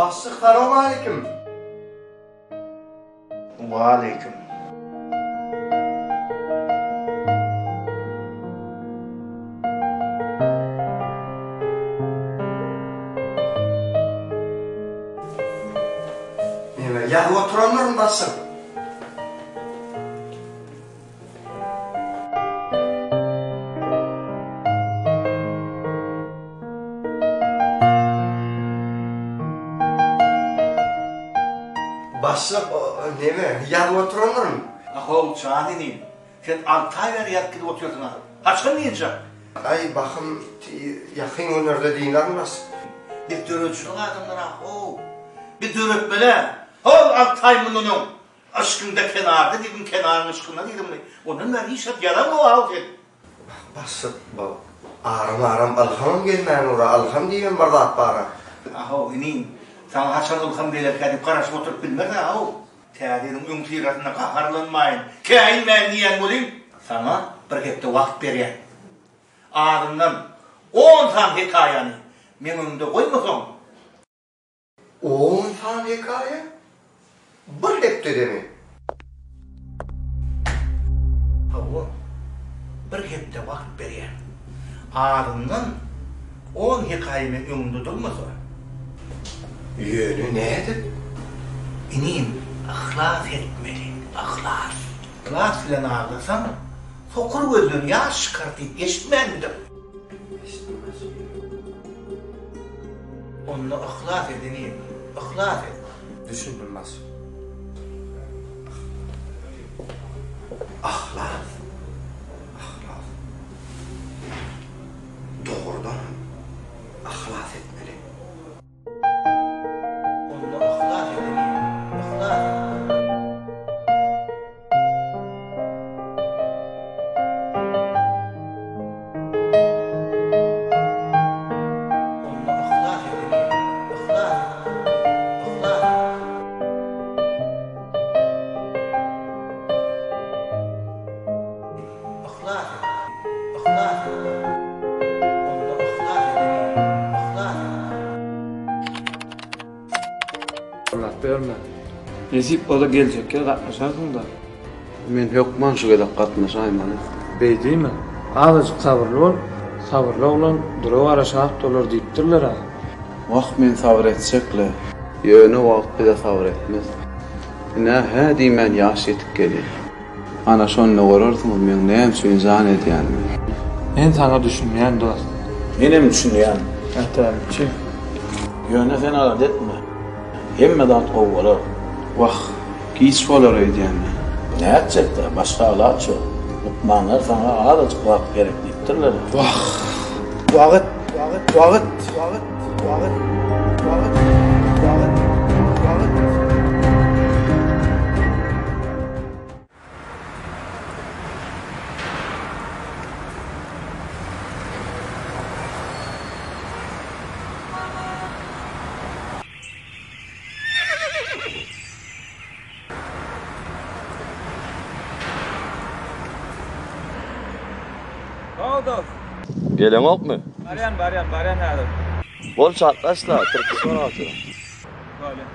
Başlyk salowmaleýkim. Waleýkim. Neme, ýazyp oturandyryn başlyk. Başlyk, neme, ýazyp oturandyryn. Ahow, jan inim, sen alty aý bäri ýazyp gidip otyrsyň-a. Haçan dynjak? Aý, bahym, ýakyn günlerde dynaryn, başlyk. Biz döredijilik adamlary, ahow. Biz döretmeli-ä. Hol, alty aý mundan öň Yşkyňda kenarda diýdiň, kenaryň yşkynda diýdiňmi? Ondan bäri hiç zat ýazaňok-a sen. Başlyk, bu aram-aram ylhamam gelmän ur-a, ylham diýibem bir zat bar-a. Ahow, inim, saňa haçan ylham gelerkä diýip garaşyp oturyp bilmeris-a-how. Täze ýylyň öňüsyrasynda gaharlanmaýyn, käýinmäýin diýýän welin, saňa bir hepde wagt berýän. Azyndan on sany hekaýany meň öňümde goýmasaň, On sany hekaýa? Bir hepdedemi? Hawa, bir hepde wagt berýän. Azyndan on hekaýa meň öňümde durmasa. Ýöne nädip? Inim, yhlas etmeli, yhlas. Yhlas bilen aglasaň, sokur gözden ýaş çykar diýip eşitmänmidiň? Onda yhlas et inim, yhlas et. Düşündim baş. Yhlas. Yhlas. Dogrudanam yhlas etmeli. Onda yhlas et inim, yhlas et. Onda yhlas et inim, yhlas et, yhlas et. Yhlas et, yhlas et. Onda yhlas et inim, yhlas et. Gürläp berme. Nesip bolsa geljekki ýyl gatnaşarsyň-da. Men hökman şu gezek gatnaşaýmaly. Beý diýme. Azajyk sabyrly bol. Sabyrly oglan dura-bara şat bolar diýipdirler-ä. Wah, men sabyr etjek-le. Ýöne wagt bize sabyr etmez. Ine, hä diýmän ýaş ýetip gelýär. Ana şonda görersiňiz meň näme üçin jan edýänimi. Men saňa düşünýän dost. Menem düşünýän. Hä tälimçi. Ýöne sen alada etme. Hemme zat gowy bolar. Wah, giç bolar öýdýän-le. Nätjek-dä, başga alaç ýok. Lukmanlar saňa azajyk wagt gerek diýipdirler. Wah! Wagt, wagt, wagt, wagt, wagt, wagt, wagt, wagt. Geleňokmy? Barýan, barýan, barýan häzir. Bol çatlaş-da, tirkiş bar altyna. Bolýa.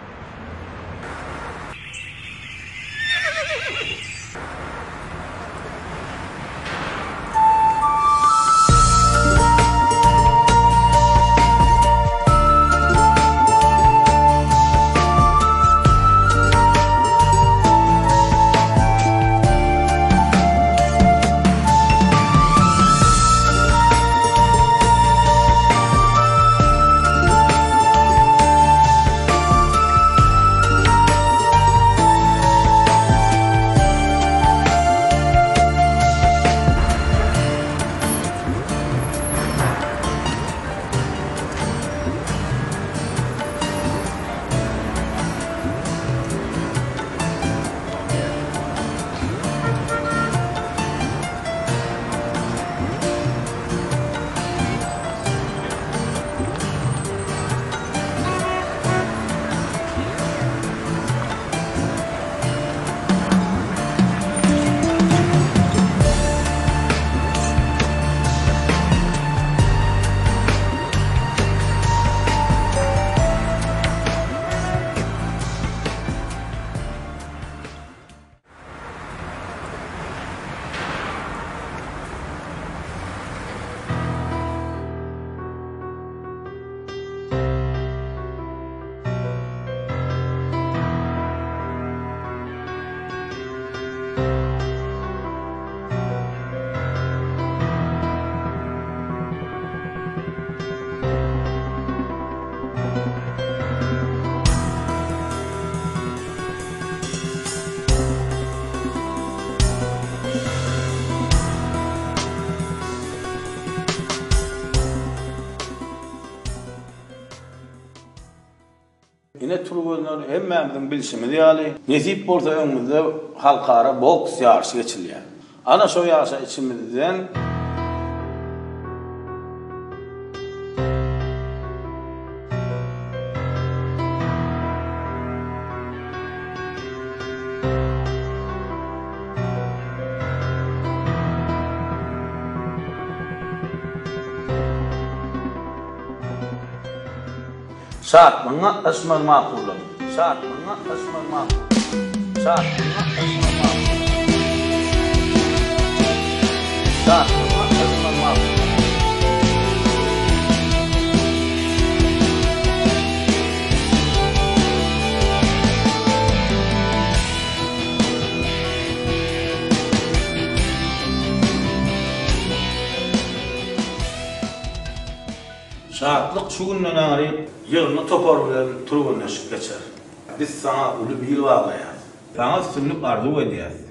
Ine türgenler hemmämiziň bilşimiz ýaly, nesip bolsa öňümizde halkara boks ýaryşy geçirilýär. Ana şo ýaryşa içimizden. Şatlygyň gatnaşmagy makullandy. Şatlygyň gatnaşmagy makullandy. Şatlygyň gatnaşmagy makullandy. Şatlygyň gatnaşmagy makullandy. Şatlyk şu günden aňryk ýygyndy topar bilen türgenleşik geçer. Biz saňa uly bil baglaýarys. Saňa üstünlik arzuw edýäris.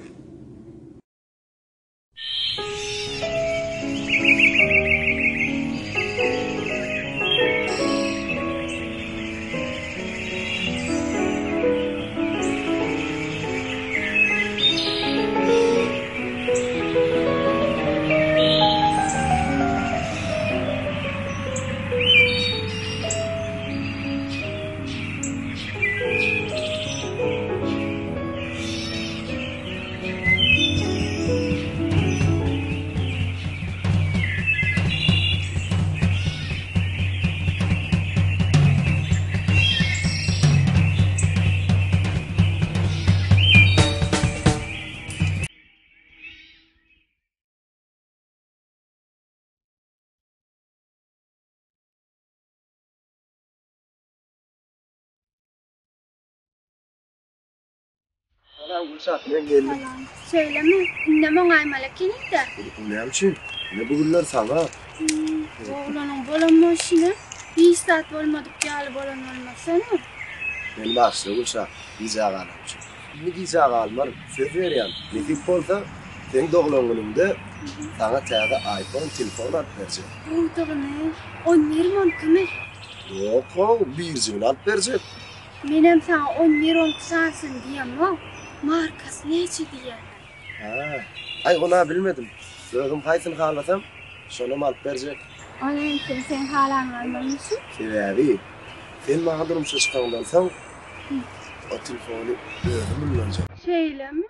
Salam Gülşat, men geldim. Salam. Şeýlemi? Indem oňaýmaly ekeniň-dä. Näme üçin? Ine bu günler saňa. Oglanyň bolan bolşuna hiç zat bolmadyk ýaly bolan bolmasana. Meni bagyşla Gülşat, gijä galan üçin. Indi gijä galmaryn, söz berýän. Nesip bolsa, seň doglan günüňde saňa täze iPhone telefon alyp berjek. Gowudygyny, on bir monkymy? Ýok-how, birjigini alyp berjek. Menem saňa on bir onki sansyny diýemok, markasy näçe diýýän. Hä, aý on-a bilmedim. Özüm haýsyny halasam, şonam alyp berjek. O näme üçin seň halanyňy almalymy? Sebäbi, sen maňa durmuşa çykaňdan soň, o telefony özüm ullanjak. Şeýlemi?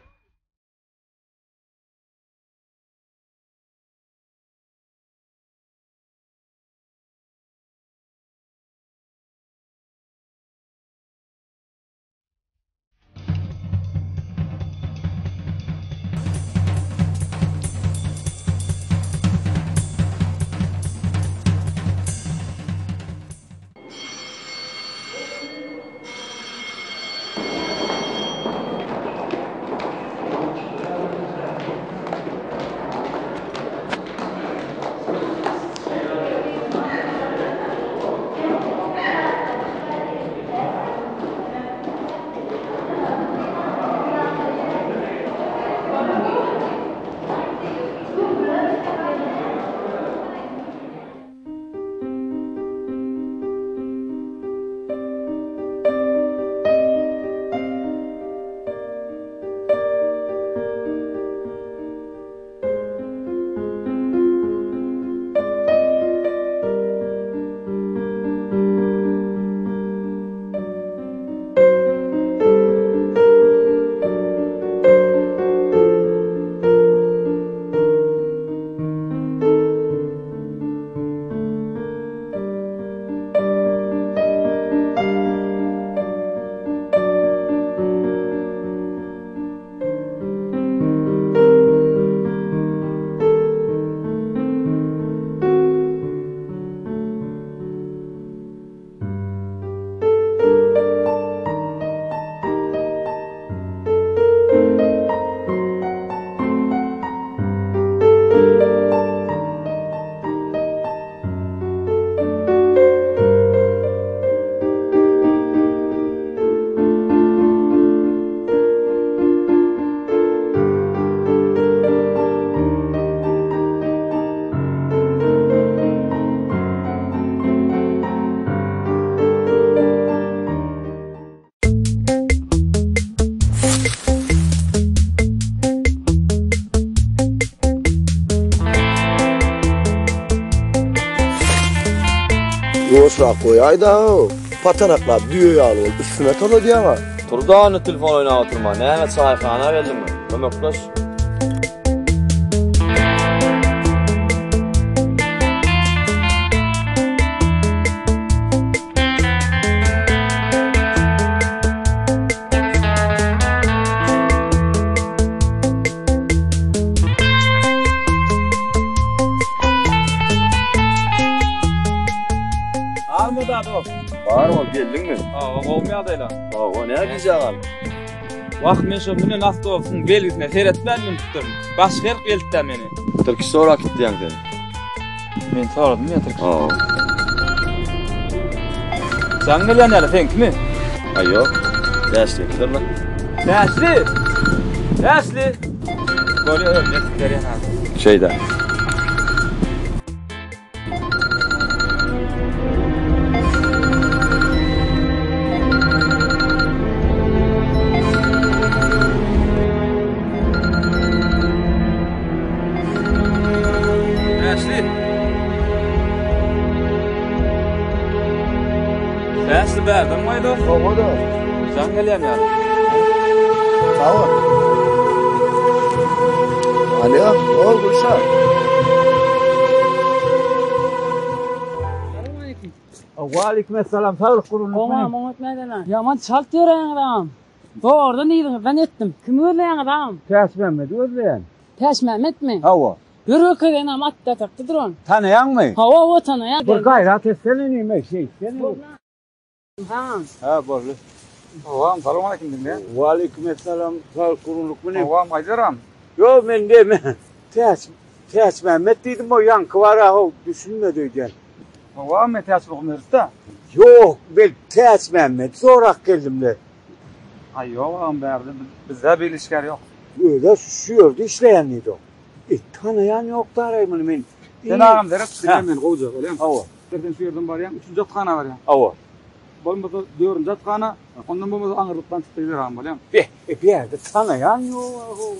Ýuwaşrak goýaý-da-ow. Patanaklap düýe ýaly bolup üstüme tozadýaň-a. Tur-da onda telefon oýnap oturma. Näme çaýhana geldiňmi? Kömekleş. Barmy da dost? Bar bol, geldiňmi? Hawa, gowmy ýagdaýlar? Hawa, näme gijä galdyň? Wah, men şo münen awtobusyň belgisine seretmän münüpdirin. Başga ýerk eltdä meni. Tirkiş sorap gitdiň sen. Men soradym ýa tirkiş. Hawa. Jaň gelýän ýaly seňkimi? Aý ýok. Bäşlikidir-le. Bäşli! Bäşli! Bolýa özüm eltip berýän hany. Şeýdä. Bäşli! Bäşli bärden goýdy. Hawa-da. Jaň gelýän ýaly. Sag bol. Alýo, o Gülşa. Waleýkim essalam, saglyk gurgunlyk. Oňam oňat nädeler? Ýaman çalt ýöräňiz agam. Zordan yzyňyzdan ýetdim. Kimi gözleýäňiz agam? Täçmämmedi gözleýän. Täçmämmetmi? Hawa. Ýör görkezeýin agam atda ýatakda duran. Tanaýaňmy? Hawa hawa tanaýan. Bir gaýrat etsene nime şeýtsene. Ha. Ha boldy. Agam salowmaleýkim diňle. Waleýkim essalam, saglyk gurgunlykmy inim? Agam aýdaram. Ýok men deme. Täç Täçmämmet diýdim o ýaňky bar-a how düşünmedi öýdýän. Hawa men Täç Muhammedow-da. Ýok men Täçmämmedi sorap geldim-le. Aý ýok agam bärde bizde beýle işgär ýok. Özä şu ýerde işleýän diýdi o. E tanaýan ýok daraý muny men. Sen agam seret diňle meni gowja bolýamy? Hawa. Sen şu ýerden barýaň üçünji athana barýaň. Hawa. Bolmasa dördünji athana ondan bolmasa aňyrlykdan çykda gider agam bolýamy? Beh e bärde tanaýan ýok how.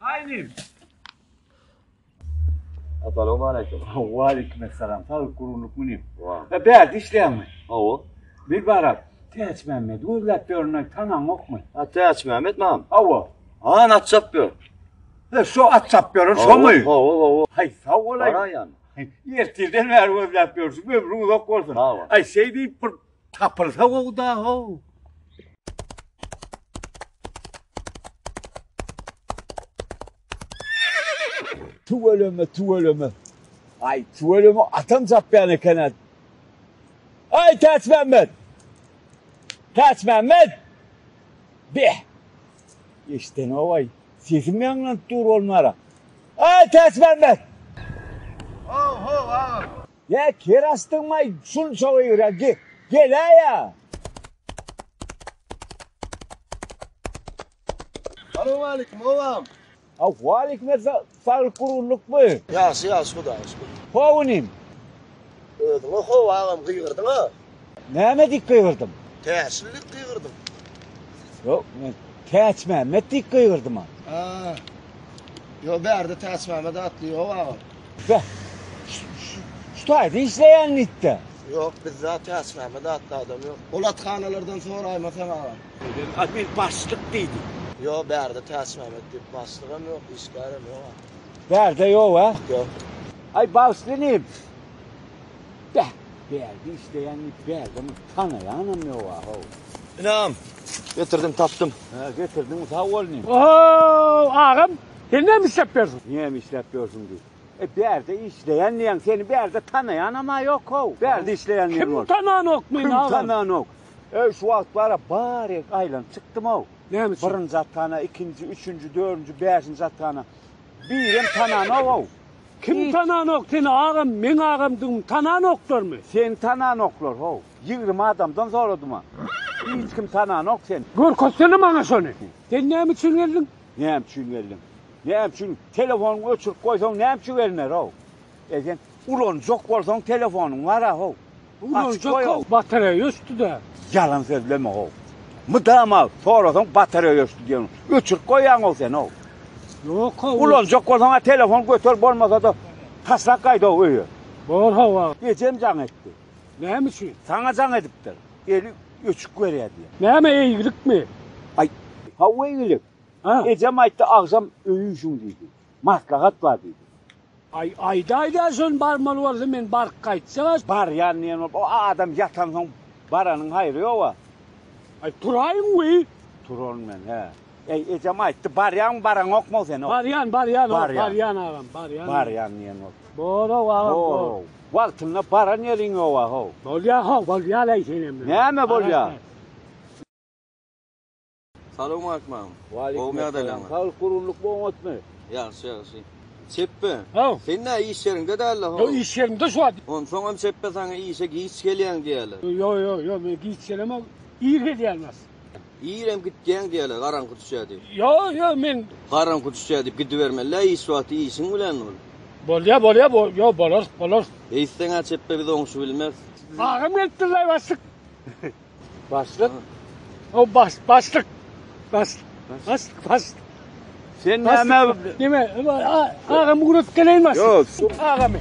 Aý inim. Assalawmaleýkim. Waleýkim essalam. Saglyk gurgunlyk inim. E bärde işleýäňmi? Hawa. Bir barak Täçmämmedi gözläp ýörün-aý, tanaňokmy? Ha, Täçmämmet mam. Hawa. Han at çapyp ýör. E, şo at çapyp ýören şomy? Hawa, hawa. Haý, sag bolaý. Baraýan. Ertirden bäri gözläp ýörşüm, ömrüň uzak bolsun. Sag bol. Aý, şeý diýip bir tapylsa gowy-da-how. Tüweleme, tüweleme. Aý, tüweleme atam çapýan eken-ä. Aý, Täçmämmet! Täçmämmet! Beh! Eşidenok-aý. Sesim ýaňlanyp dur bolmara. Aý, Täçmämmet! How, how, agam. Ýa ker açdyňmy-aý, şunça gygyrýaň. Ge, gel-äý-ä! Salowmaleýkim, obam. A waleýkim essa, saglyk gurgunlykmy? Ýagşy, ýagşy Hudaýa şükür. How inim? Özüňe how agam gygyrdyň-a. Näme diýip gygyrdym? Täşli diýip gygyrdyň. Ýok, men Täçmämmet diýip gygyrdym-a. A, ýok bärde Täçmämmet atly ýok agam. Beh, şu taýda işleýän diýdi-dä. Ýok, bizde Täçmämmet atly adam ýok. Ol athanalardan soraýmasaň agam. A men başlyk diýdim. Ýok, bärde Täçmämmet diýip başlygam ýok, işgärem ýok-a. Bärde ýok-a? Ýok. Aý, bagyşla inim. Beh, bärde işleýän diýip bärde muny tanaýanam ýog-a-how. Inam, getirdim, tapdym. Hä, getirdiňmi, sag bol inim. Ohow, agam, sen näme işläp ýörsüň? Näme işläp ýörsüň diýip. E, bärde işleýän diýýäň, seni bärde tanaýanam-a ýok-how. Bärde işleýän diýen Kim bolup. tananok meni, Kim agam? tananok? Eý, şu wagt bar-a, baryk aýlanyp çykdym-ow. Näme üçin? Birinji athana, ikinji, üçünji, dördünji, bäşinji athana. Birem tananok-ow. Kim tananok seni, agam, meň agamdygymy tananoklarmy? Seni tananoklar, how. 20 adamdan soradym-a. Hiç kim tananok seni. Görkezsene maňa şony. Sen näme üçin geldiň? Näme üçin geldiň? Näme üçin telefonyňy öçürip goýsaň näme üçin geliner-ow? E sen ulanjak bolsaň telefonyň bar-a how. Ulanjak how, batareýa öçdi-dä. Ýalan sözleme how. Mydama sorasaň batareýa öçdi diýen. Öçürip goýýaň-ow sen how. Ýok how. Ulanjak bolsaň-a telefon göter bolmasa-da. Taşlap gaýd-ow öýe. Bor hawa. Ejem jaň etdi. Näme üçin? Saňa jaň edipdir. Eli öçük berýär diýýär. Näme eýgilikmi? Aý, hawa eýgilik. Ejem aýtdy agşam öýüşiň diýdi. Maslahat bar diýdi. Aý, aýdaýda şony barmaly bolsa men baryp gaýtjak-a. Barýan diýen bolup, o adam ýatansoň baranyň haýry ýog-a. Aý, turaýyň wi. Turaryn men, hä. Eý, ejem aýtdy, barýaňmy, baraňokmy sen? Barýan, barýan, barýan agam, barýan. Barýan diýen bolup. Bor-ow agam, bor. Wagtynda baran ýeriň ýog-a, how. Bolýa, how, bolýa-laý senem. Näme bolýa? Salowmaleýkim agam. Gowumy ýagdaýlaryňyz? Saglyk gurgunlykmy oňatmy? Ýagşy ýagşy. Çepbe. Haw. Sen nä iş ýeriňde dälde how? Ýok iş ýerimde şu wagt. Onsoňam Çepbe saňa işe giç gelýäň diýýärler. Ýok ýok ýok men giç gelemok ir gelýän bas. Irem gitýäň diýýärler garaňky düşýär diýip. Ýok ýok men. Garaňky düşýär diýip gidibermeli-dä iş wagty işiň bilen bol. Bolýa bolýa ýok bolar bolar. Eýtseň-ä Çepbe biz oňşubilmeris. Agam gelipdirlaý başlyk. Başlyk? O baş, başlyk. Başlyk. Başlyk, başlyk. Sen näme? Neme? Agamy ugradyp geleýin başlyk. Ýok. Agamy.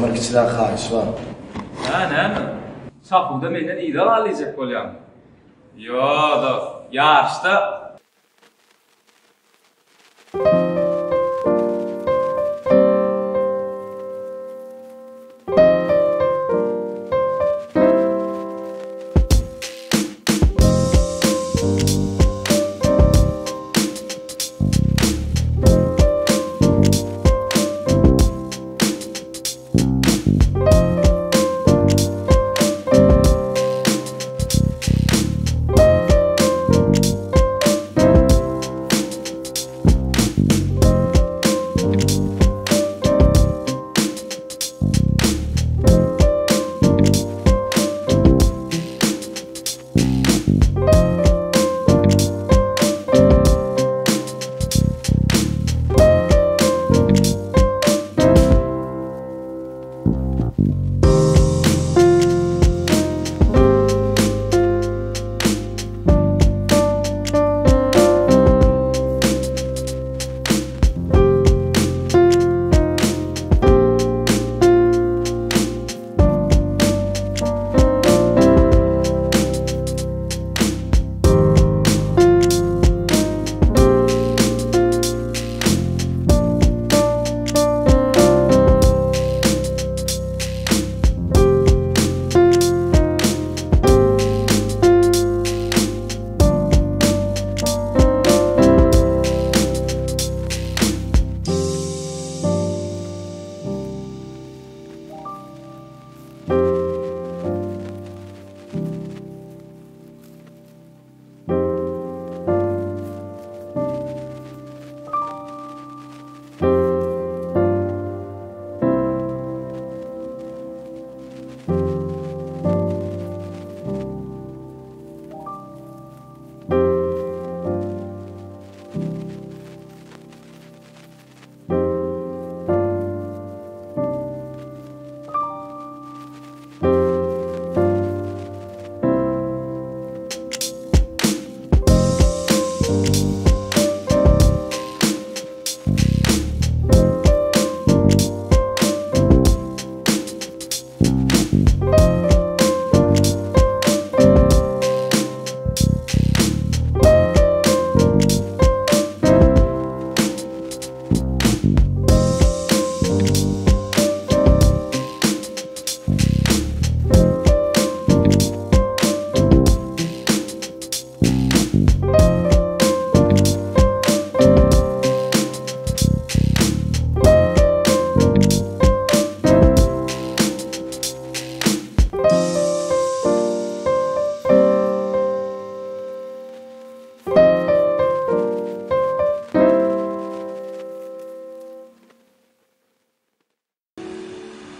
Bir kiçiräk haýyş bar. Hä, näme? Çapuwda menden yza gal diýjek bolýaňmy? Ýo, dost, ýaryşda.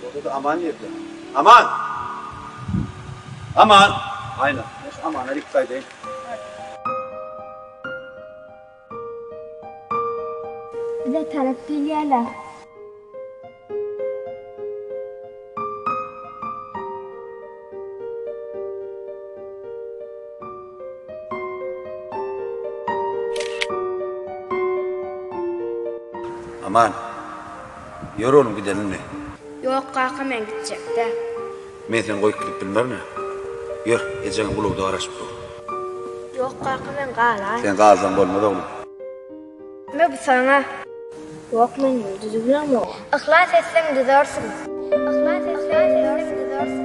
Ýogsa-da Aman nirde? Aman! Aman! Aýna, men şu Amana gidip gaýdaýyn. Bize tarap gelýärler. Aman, ýör oglum gidelim indi. Ýok kaka men gitjek däl. Men seni goýup gidip bilmerin-ä. Ýör, ejeňem ulagda garaşyp dur. Ýok kaka men galaýyn. Sen galsaň bolmaz oglum. Me bu saňa. Ýok men indi düzübilemok. Yhlas etseň düzersiň. Yhlas etseň düzersiň.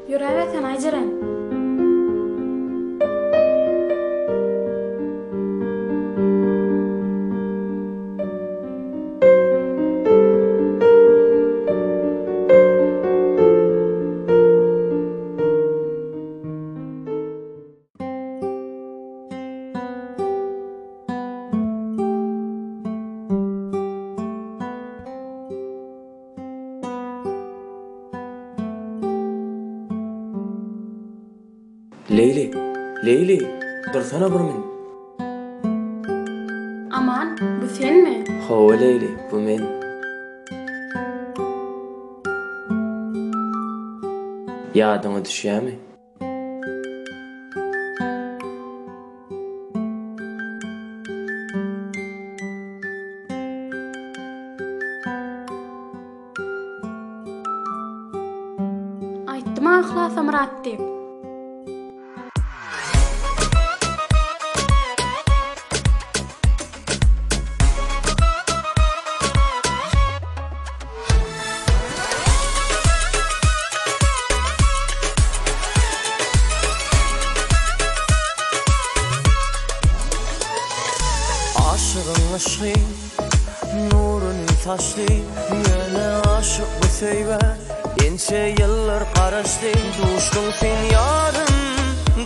Ýöräber sen Aýjeren. Leýli, Leýli, dursana bir minut. Aman, bu senmi? Hawa, Leýli, bu men. Ýadyňa düşýärmi? Aýtdym-a Yhlasa Myrat diýip. Aşygyň yşgy nuruny saçdy, Ýöne aşyk bu söýgä ençe ýyllar garaşdy. Duşduň sen ýarym,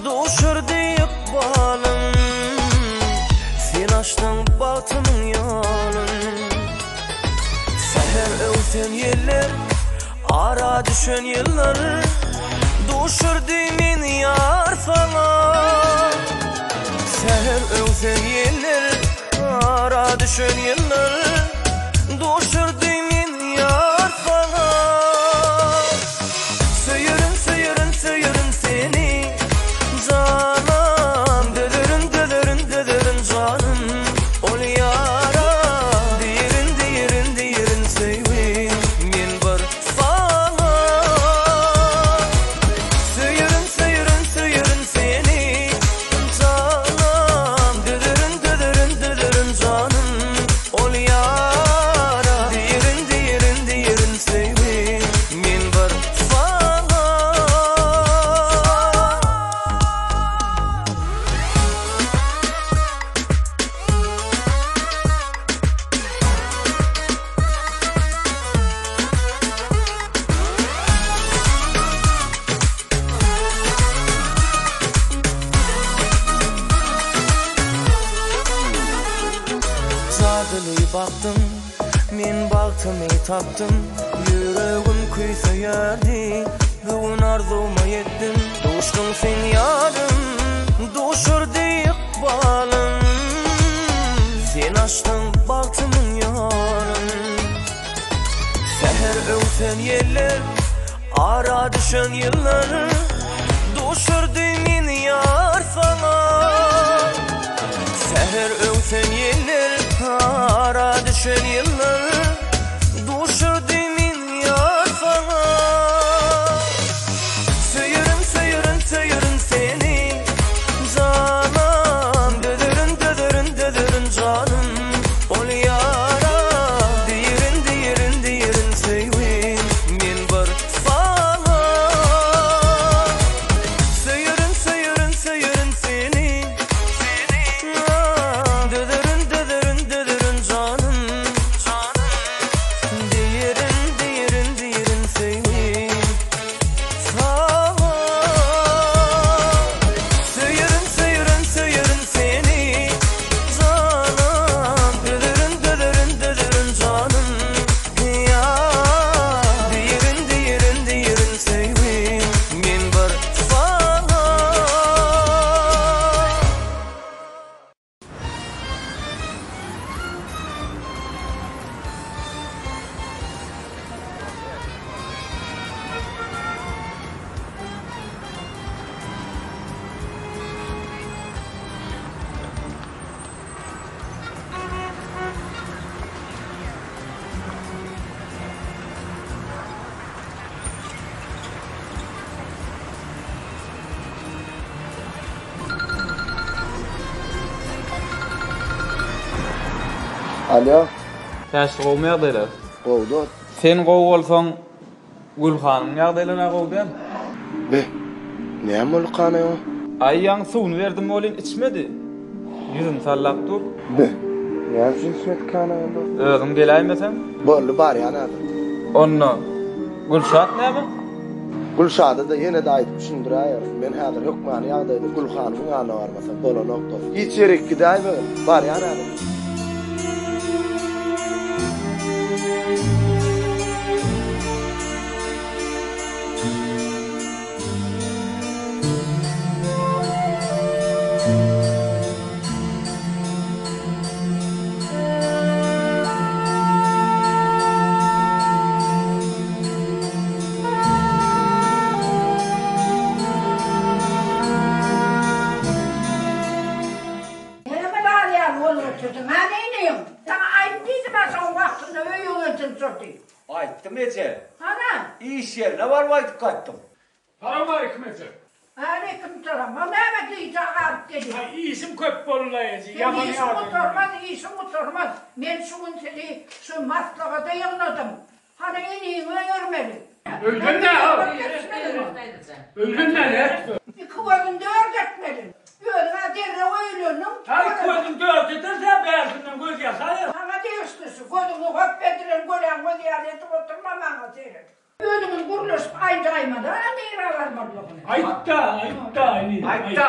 duşurdy ykbalym, Sen açdyň bagtymyň ýolun. Säher öwsen ýeller, ara düşen ýyllar, Duşurdy meni ýar saňa. Säher öwsen ýeller, ara düşen ýyllar, Duşurdy meni ýar saňa. Söýerin, söýerin, söýerin seni, janan, Dözerin, dözerin, dözerin janym, ol ýara. Diýerin, diýerin, diýerin söýgi, men bir saňa. Söýerin, söýerin, söýerin seni, janan, Dözerin, dözerin, dözerin janym, ol ýara. Diýerin, diýerin, diýerin söýgi, men bir saňa. Jadyly bakdym, men bagtymy tapdym, Ýüregim küýseýärdi, bu gün arzuwma ýetdim. Duşduň sen ýarym, duşurdy ykbalym, Sen açdyň bagtymyň ýolun. Säher öwsen ýeller, ara düşen ýyllar, Duşurdy meni ýar saňa. Säher öwsen ýeller, ara düşen ýyllar. Alýo. Täşli gowumy ýagdaýlar? Gowy dost. Sen gowy bolsaň Gülhanyň ýagdaýlary-a gowy däl. Be, näme boldy kanaý oňa? Aý ýaňy suwuny berdim welin içmedi. Ýüzüni sallap dur. Be, näme üçin içmedi kanaý onda? Özüň geläýmeseň. Boldy barýan häzir. Onda Gülşat näme? Gülşada-da ýene-de aýdyp düşündiräýerin. Men häzir hökmany ýagdaýda Gülhanymyň ýanyna barmasam bolanok dost. Hiç ýerik gidäýmegin. Barýan häzir. Näme bar ýaly bolup otyrsyň, hä neýleýiň? Saňa aýt diýdim-ä şoň wagtynda öýe gelsin şo diýip. Aýtdym eje. Hana? Iş ýerine baryp aýdyp gaýtdym. Salowmaleýkim eje. Aleýkim salam. O näme gijä galyp gelýäň? Aý işim köp boldy-la eje, Seň ýaman işiň ýadadym. gutarmaz, işiň gutarmaz. Men şu gün sizi şu maslahata ýygnadym. Hany iniňi öýermeli. Öýlenme-ow! Öýlenme nätdi? Iki gözüni dört etmeli. Özüň-ä derrew öýlendiň. Haý iki gözüni dört ederse, bärsinden göz ýasaýar. Saňa degişli şu. Gözüňi hop edilen göläň gözi ýaly edip oturma maňa seret. Özüňiz gürleşip aýdaýmaly-a nirä barmalydygyny. Aýt-da, aýt-da, ini, aýt-da.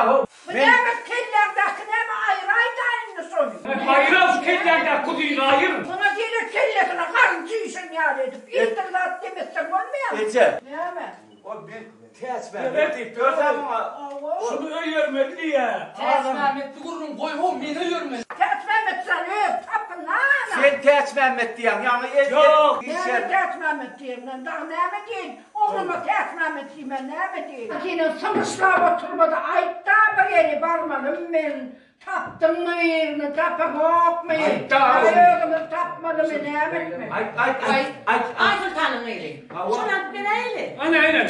Bu näme kelläňdäki näme aýyraýda indi şony. Aýyra şu kelläňdäki kuzyny aýyr. Muňa seret kellesine garyn çüýşen ýaly edip ildir zat demesseň bolmaýamy. Eje. Näme? Ol men Täçmämmet diýip ýörse muňa. Şuny öýermeli diýýä. Täçmämmetli gürrüň goý how meni öýermeli. Täçmämmet jan öz tapynana. Sen Täçmämmet diýýäň ýaňy el Ýok. Näme Täçmämmet diýen men dagy näme diýeýin ogluma Täçmämmet diýmän näme diýeýin. Seniň symyşlap oturmada aýtda bir ýere barmalym men tapdyňmy birini tapaňokmy Aýtda özümiz tapmalymy näme etmeli. Aýt aýt aýt aýt. Aýsoltanyň gyzy. Şony alyp beräýeli. Ana ene.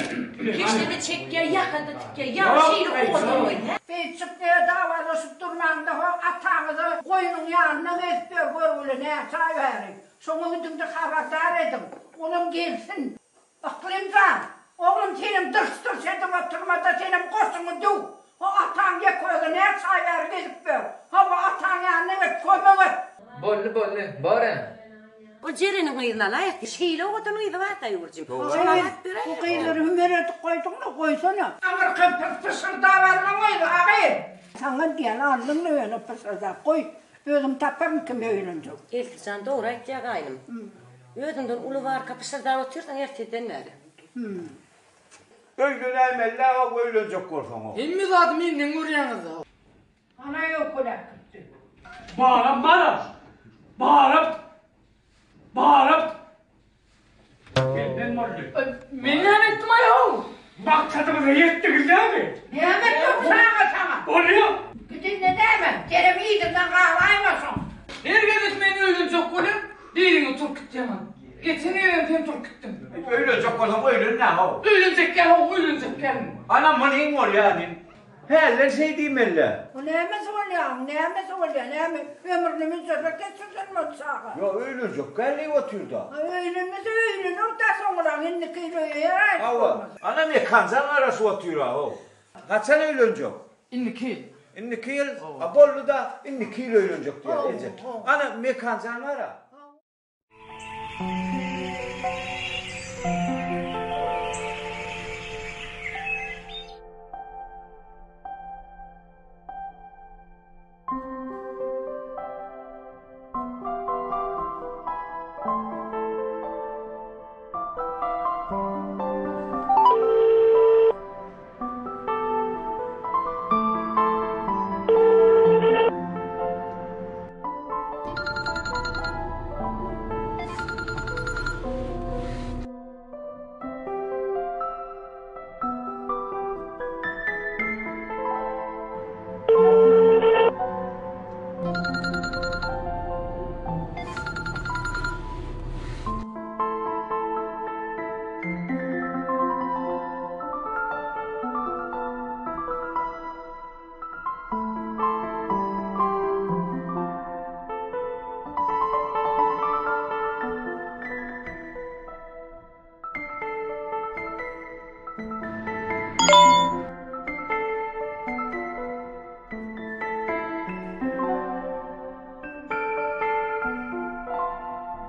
Keşde-de çekýär, ýaka-da tikýär. Ýaňy şeýle owadan goýdy. Beýtjik diýe dawalaşyp durmaňda ho ataňyzy goýnuň ýanyna gezip ýör görgüli näçe aý bäri. Şoňa gidiňde habardar ediň. Olam gelsin. Yklym jan, oglum senem dyrs-dyrs edip oturmada senem goşuňy düw. Ho ataň ýeke özi näçe aý bäri gezip ýör. Hawa ataň ýanyna git kömek et. Boldy boldy bor-a. Ol Jereniň gyzyny alaýak. Şeýle owadan gyzy bar-da Ýurjum. Şony alyp beräýeli. Bu gyzlary hümer edip goýduň-la, goýsana. Aňyrky pyşyrdap aldyň gyzy, a gyz. Saňa diýen aldyň-la ýöne pyşyrdap goý. Özüm taparyn kime öýlenjek. Eltijan dogry aýtýar gaýnym. Özüňden uly barka pyşyrdap otyrsyň ertirden bäri. Öýlenäýmeli-dä how öýlenjek bolsaň-ow. Hemme zady menden görýäňiz-dä. Ana öýkeläp gitdi. Baram baram. Baram. Baram. Senden boldy. Men näme etdim aý-how? Maksadyňyza ýetdiňiz dämi? Näme etdim saňa saňa? Bolýa. Git indi näme? Gerem yzyňdan galaýma soň. Her gezek men öýlenjek bolýan, biriňi turup gitýäňiz. Geçen gezegem sen turup gitdiň. Öýlenjek bolsaň öýlen-dä-how. Öýlenjek däl-how, öýlenjek däl. Ana munyň bolýa inim. Hälden şeý diýmeli-dä. Bu nämesi bolýa, nämesi bolýa, näme ömrüni müjderek geçirsin bu çaga. Ýok, öýlenjek däl diýip otyr-da. Öýlenmese öýlener-dä soňrak, indiki ýyl öýer-aý. Hawa, ana Mekanjan garaşyp otyr-a-how. Haçan öýlenjek? Indiki ýyl. Indiki ýyl? A boldy-da, indiki ýyl öýlenjek diýýär eje. Ana Mekanjan bar-a.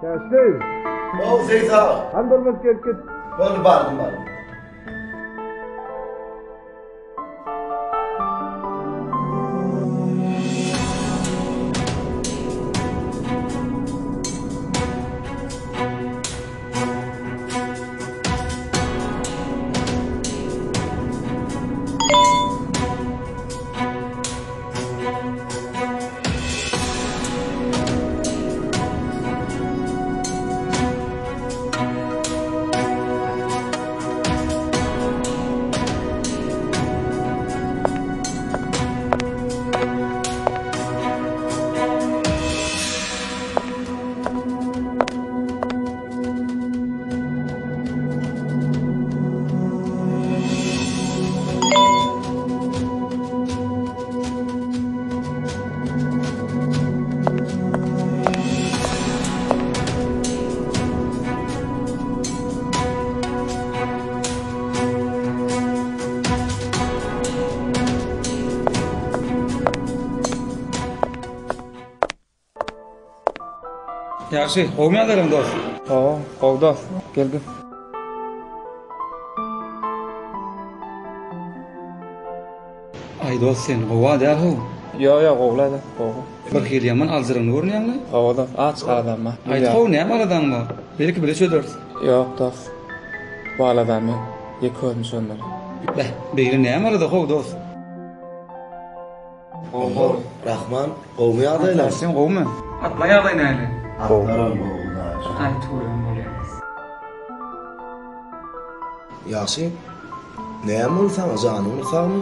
Täşli! How, Seýis aga. Hany durmuş gelip git. Boldy, bardym, bardym. Ýagşy, gowumy ýagdaýlaryň dost? Hawa, gowy dost. Gel git. Aý dost sen gowa däl how. Ýok ýok gowla dost gowy. Bir hili ýaman aljyraňly görünýäňle. Hawa dost aç aladam bar. Aýt how näme aladaň bar? Belki bile çözeris. Ýok dost. Bu aladamy men ýeke özüm çözmeli. Beh beýle näme alada how dost? Oho Rahman gowmy ýagdaýlar? Sen gowmy? Atma ýagdaý näli? Atlaram gowy daýy. Aý tüweleme bolýa. Ýagşy, näme boldy saňa, janyň bir sagmy?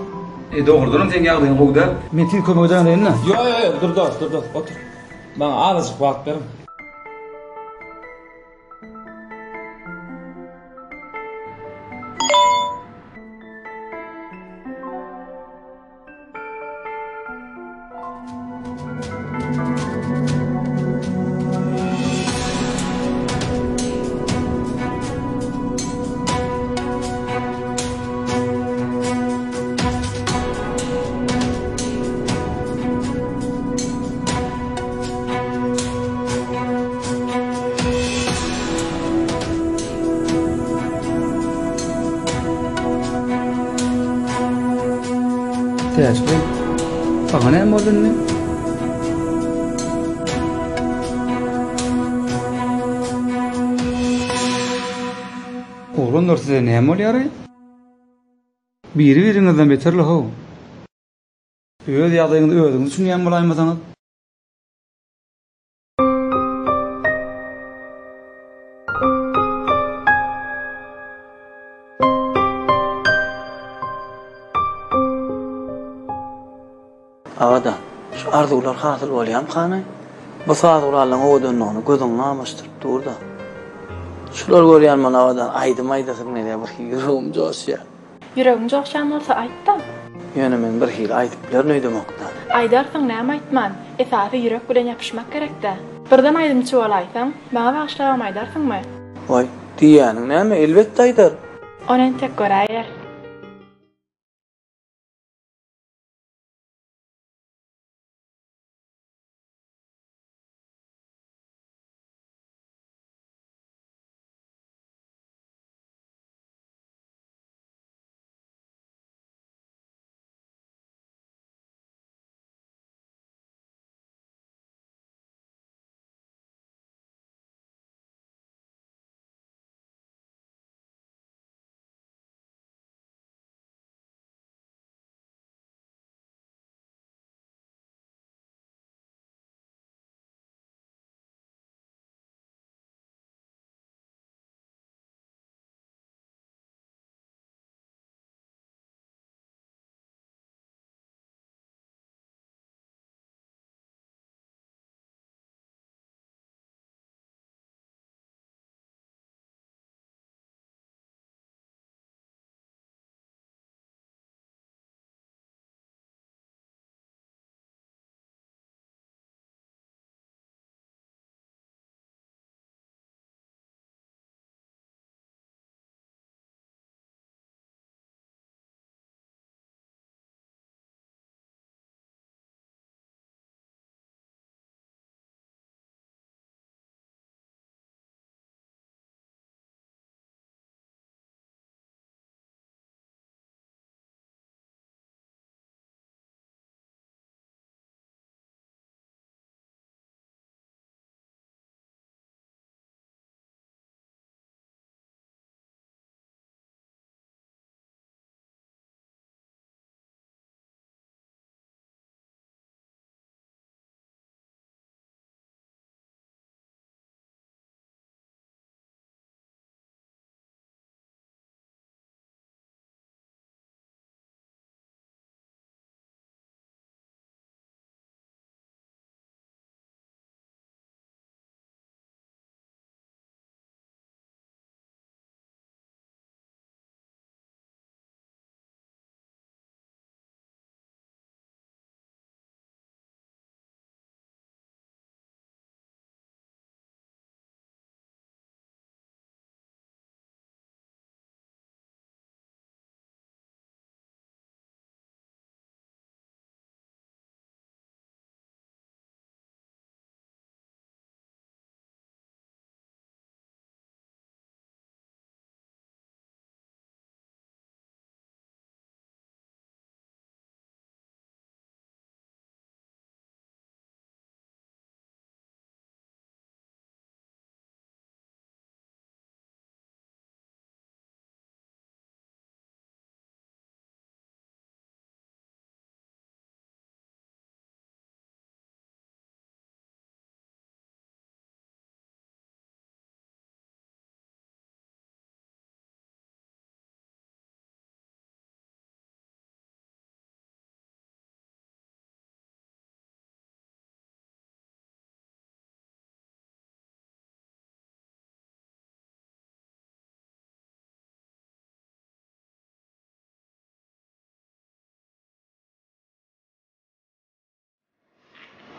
E dogrudanam seň ýagdaýyň gowy däl. Men tiz kömek edäýin-le. Ýok ýok ýok dur dost dur dost otur. Maňa azajyk wagt beriň. Täşli, saňa näme boldy indi? Oglanlar size näme bolýar-eý? Biri-biriňizden beterle how. Öz ýagdaýyňyzy özüňiz düşünýän bolaýmasaňyz. Abadan, şu arzuwlar hasyl bolýamkany? Bu saz gurallaryň owadanlygyny gözüň gamaşdyryp dur-da. Şulary görýän men Abadan, aýdym aýdasym gelýär, birhili ýüregim joşýar. Ýüregiň joşýan bolsa aýt-da. Ýöne men birhili aýdyp bilerin öýdemok-da. Aýdarsyň näme aýtman, esasy ýürek bilen ýapyşmak gerek-dä. Birden aýdymçy bolaýsaň, maňa bagyşlabam aýdarsyňmy? Waý, diýýäniň näme, elbetde aýdaryn. Ony entek göräýeris.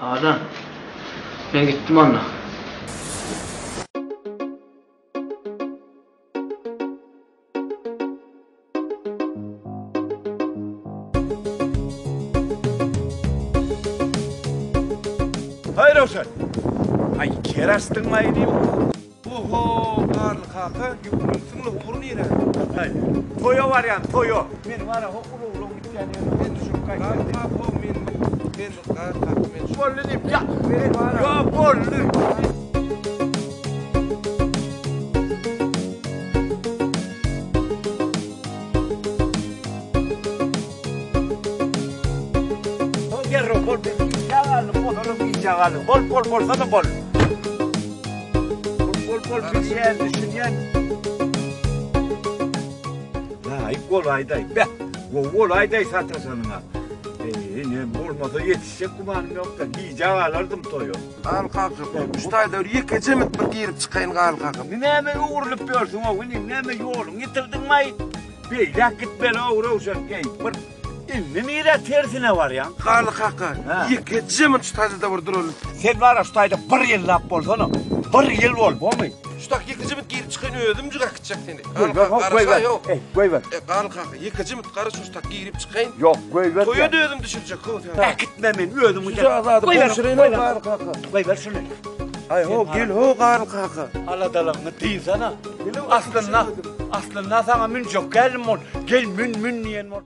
Abadan, men gitdim onda. Haý Röwşen! Haý ker açdyňmaý diýip. Oho, Garly kaka, ýüwrüpsiň-le, ugur nirä? Haý, toýa barýan, toýa. Men wara ho ulag-ulag gitýän ýerim, men düşürip gaýtýan diýip. Garly kaka, men, men, Garly kaka, men. Boldy diýip, ýa, ýa, boldy. Derrew bol, men gijä galdym, ozalam gijä galdym. Bol, bol, bolsana bol. Bol, bol, bol, bilýän, düşünýän. Laýyk bolaýdaý, beh, gowy bolaýdaý sataşanyňa. Eý, ne bolmasa ýetişjek gümanym ýok-da, gijä galardym toýa. Garly kaka, şu taýda bir ýekeje minut bir girip çykaýyn Garly kaka. Näme öwrülip ýörsüň-ow inim, näme ýoluňy ýitirdiňmi-aý? Beýläk gitmeli-ow Röwşen, eý, bir indi nirä tersine barýaň? Garly kaka, ýekeje minut şu taýda-da bir duraly. Sen bar-a şu taýda bir ýyllap bolsana, bir ýyl bol, bormy? Şu tak ýekeje minut girip çykaýyn, özümjik äkitjek seni. Goýber, hop, goýber. Eý, goýber. E, Garly kaka, ýekeje minut gara şu tak girip çykaýyn. Ýok, goýber. Toýa-da özüm düşürjek, how sen. Äkitme meni, özüm giderin. Şu zady gowşuraýyn, Garly kaka. Goýber şuny. Aý, ho, gel, ho, Garly kaka. Aladalaryňy dynsana. Aslynda, aslynda saňa münjek geldim ol. Gel mün, mün diýen bol.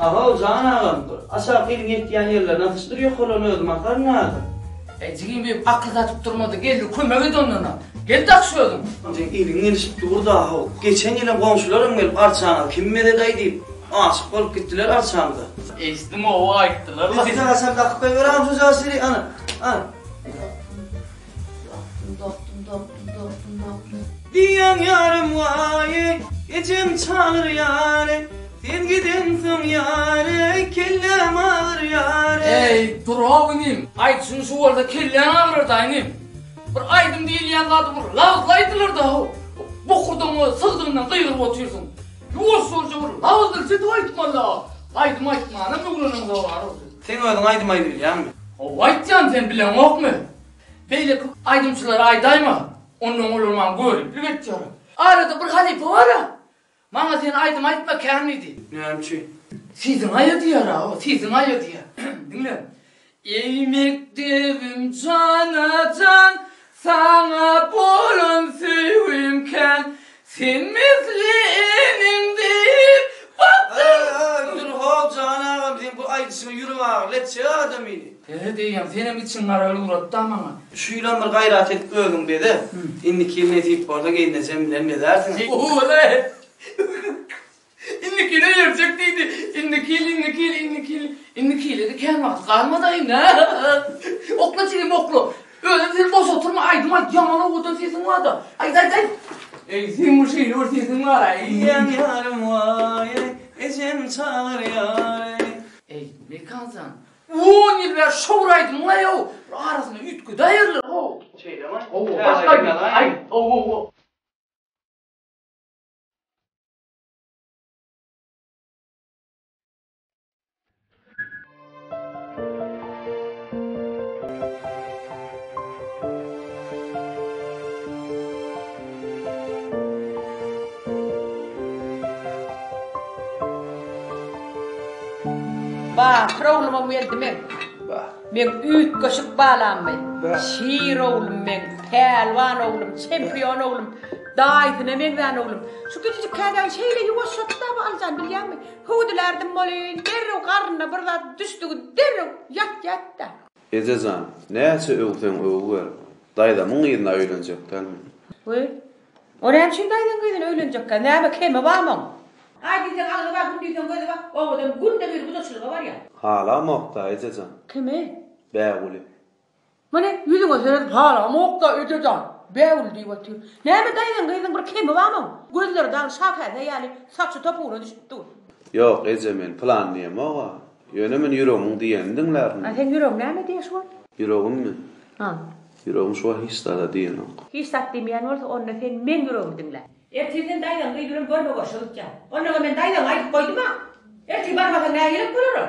Ahow, jan agam, bir aşaky iliň ýetýän ýerlerine asyşdyr, ýokarlaryny özüm asaryn häzir. Eý, jigim beýik akyl satyp durma-da, gel-de kömek et ondan-a. Gel daş özüň. Seň iliň gelişip dur-da, ahow. Geçen ýylam goňşularam gelip arçaňyzy kim bezedi-aý diýip, aşyk bolup gitdiler arçamyza. Eşitdim oba aýtdylar-la. Üstüne gaçam dakyp goýber agam şu jaşyry, ana, ana. Dokdum, dokdum, dokdum, dokdum, dokdum. Diýýän ýarym waý, ejem çagyrýar, Sen gidensoň ýar, kelläm agyrýar. Eý, dur-ow inim, aýdyşyň şu bolsa kelläň agyrar-da inim. Bir aýdym diýilýän zady bir labyzly aýdylar-da-how. Bokurdagyňa sygdygyndan gygyryp otyrsyň. Ýuwaş bolja bir labyzly edip aýtmaly-a. Aýdym aýtmanam öwreneňde bar-ow sen. Seň özüň aýdym aýdybilýäňmi? Hawa aýtýan, sen bileňokmy? Beýleki aýdymçylara aýdaýma, ondan olar maňa göriplik etýärler. Arada bir halypa bar-a, maňa sen aýdym aýtma kän diýdi. Näme üçin? Sesiň aýa diýýär-a, o sesiň aýa diýýär. Diňle. Eý mekdebim jana-jan, saňa bolan söýgim kän, Sen misli eneň diýip bakdym. Dur how jan agam seň bu aýdyşyňa ýürek agyryly etjek adamyny. Seret eýýäm senem içiň garaly ugratda maňa. Şu ýylam bir gaýrat edip özüň beze. Indiki ýyl nesip bolsa gelnejem bilen bezärsiň. Owaly. Indiki ýyla ýörjek diýdi. Indiki ýyl, indiki ýyl, indiki ýyl. Indiki ýyla-da kän wagt galmady indi. Okla jigim, okla. Özem sen boş oturma, aýdym aýt, ýaman owadan sesiň bar-da. Aýt, aýt, aýt. Eý, seň bu şeýle bir sesiň bar-a. Diýýän ýarym waý, ejem çagyrýar. Eý, Mekan jan, on ýyl bäri şo bir aýdymyň aý-ow, bir arasyny üýtgedäýerler-ow. Şeýlemi? Hawa, başga aýdym aýt. Hawa, hawa. Batyr oglumam geldi meň. Meň üýtgeşik balammy? Şir oglum meň, pälwan oglum, çempion oglum. Daýysyna meňzän oglum. Şu kiçijik kädäni şeýle ýuwaşjatdy-da bu Alyjan, bilýäňmi? Hüwdülärdim welin, derrew garnyna bir zat düşdügi derrew ýatýardy-da. Eje jan, näçe öwseň öwüber, daýzamyň gyzyna öýlenjek däl men. Wiý, o näme üçin daýzaň gyzyna öýlenjekkä? Näme kemi barmy oň? Aý diýseň agzy bar, gün diýseň gözi bar, obadan günde bir gudaçylyga barýar. Halamok-da, eje jan. Kimi? Bägüli. Muny ýüzüňe seredip halamok-da, eje jan, Bägül diýip otyr. Näme daýzaň gyzyň bir kemi barmy oň? Gözleri dagy şakäse ýaly, saçy topugyna düşüp dur. Ýok, eje, men pylan diýemog-a. Ýöne men ýüregimiň diýenini diňlärin. A seň ýüregiň näme diýýär şu wagt? Ýüregimmi? Ha. Ýüregim şu wagt hiç zada diýenok. Hiç zat diýmeýän bolsa, onda sen meň ýüregimi diňle. Ertir sen daýzaň gyzy bilen görme-görşe gitýäň. Onnoňa men daýzaňa aýdyp goýdum-a. Ertir barmasaň nähilek bolar ol?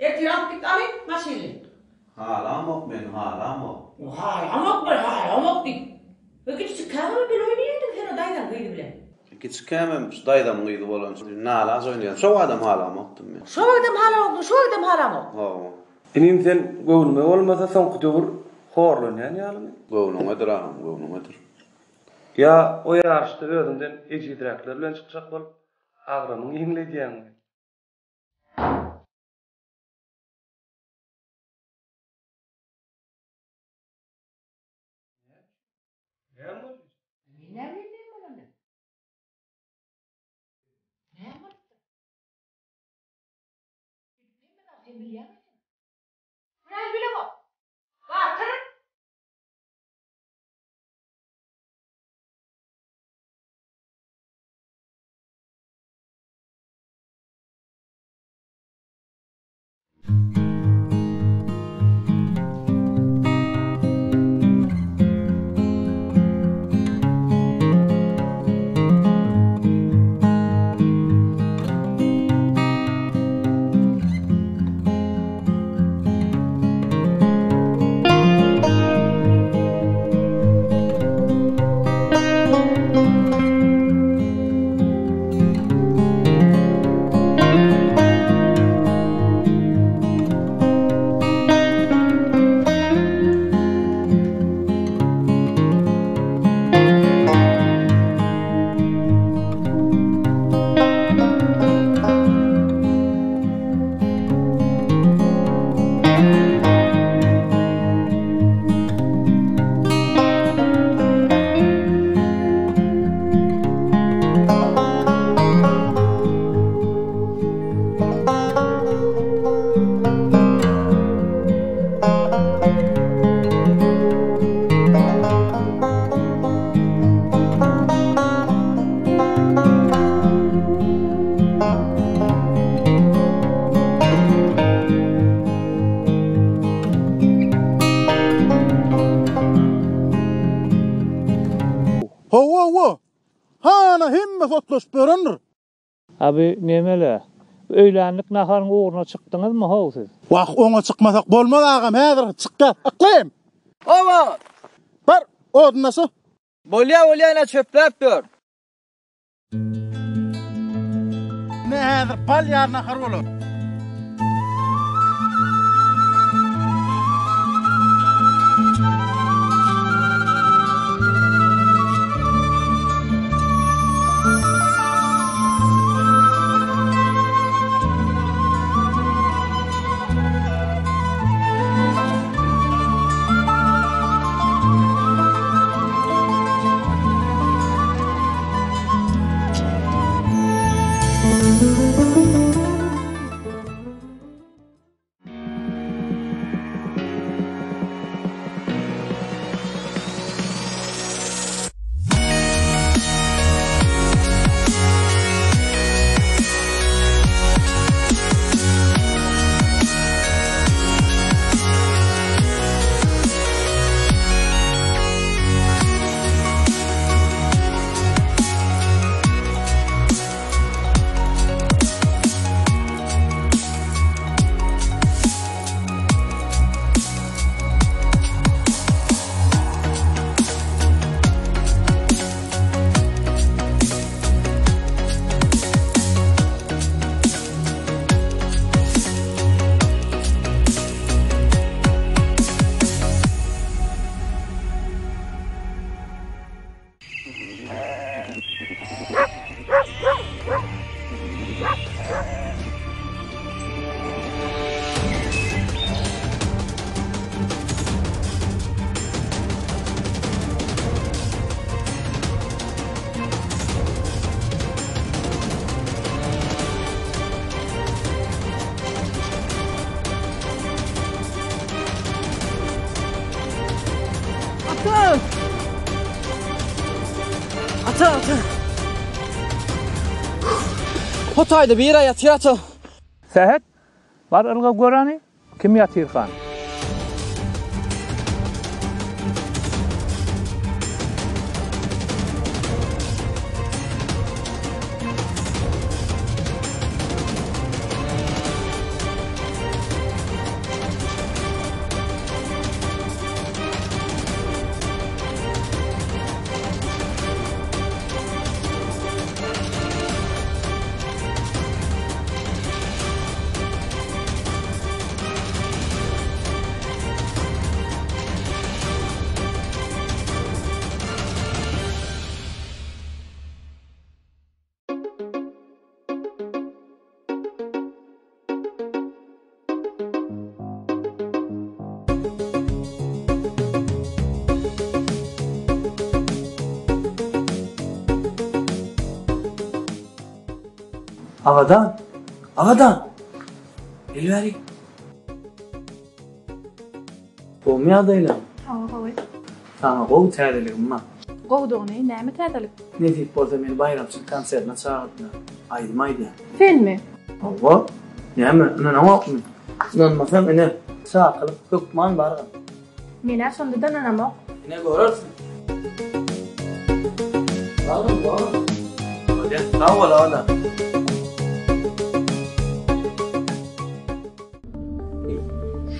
Ertir alyp git aly maşynly. Halamok men halamok. Halamok men halamok diýip. We kiçijikkäňem bile oýnaýardyň sen o daýzaň gyzy bilen. Kiçikämem şu daýzamyň gyzy bolan üçin nalaç oýnaýardym. Şo wagtam halamokdym men. Şo wagtam halamokdyň, şu wagtam halamok. Hawa. Inim sen göwnüme bolmasa soňky döwür horlanýan ýalymy? Göwnüňedir agam, göwnüňedir. Ýa o ýaryşda özüňden ejizräkler bilen çykjak bolup agramyňy ýeňledýäňmi? Näme boldy? Men näme bilýän bolanda? Näme bolupdyr? Hemme zat sen bilýäň sen. Näme bilemok? Batyr! Hawa, hawa. Hana hemmesi otlaşyp ýörendir. A bu nemele? Öýlänlik naharyň ugruna çykdyňyzmy how siz? Wah, oňa çykmasak bolmaz agam, häzir çykýas. Yklym! Hawa! Bar, odun daşa. Bolýa, bolýa, ine çöpläp ýör. Ine häzir bal ýaly nahar bolar. Ata! Ata, ata! Hotaýda bir aý ýatyr ata. Sähet, bar ylga gör hany, kim ýatyrkan? Abadan! Abadan! Gel bäri. Gowumy ýagdaýlaryň? Hawa, gowy. Saňa gowy täzeligim bar. Gowudygyny, näme täzelik? Nesip bolsa meni baýramçylyk konsertine çagyrdylar. Aýdym aýdýan. Senmi? Hawa. Näme, ynanaňokmy? Ynanmasaň ine, çakylyk hökman bargyn. Men-ä şonda-da ynanamok. Ine görersiň. Bargyn, bargyn. Bolýa, sag bol Abadan.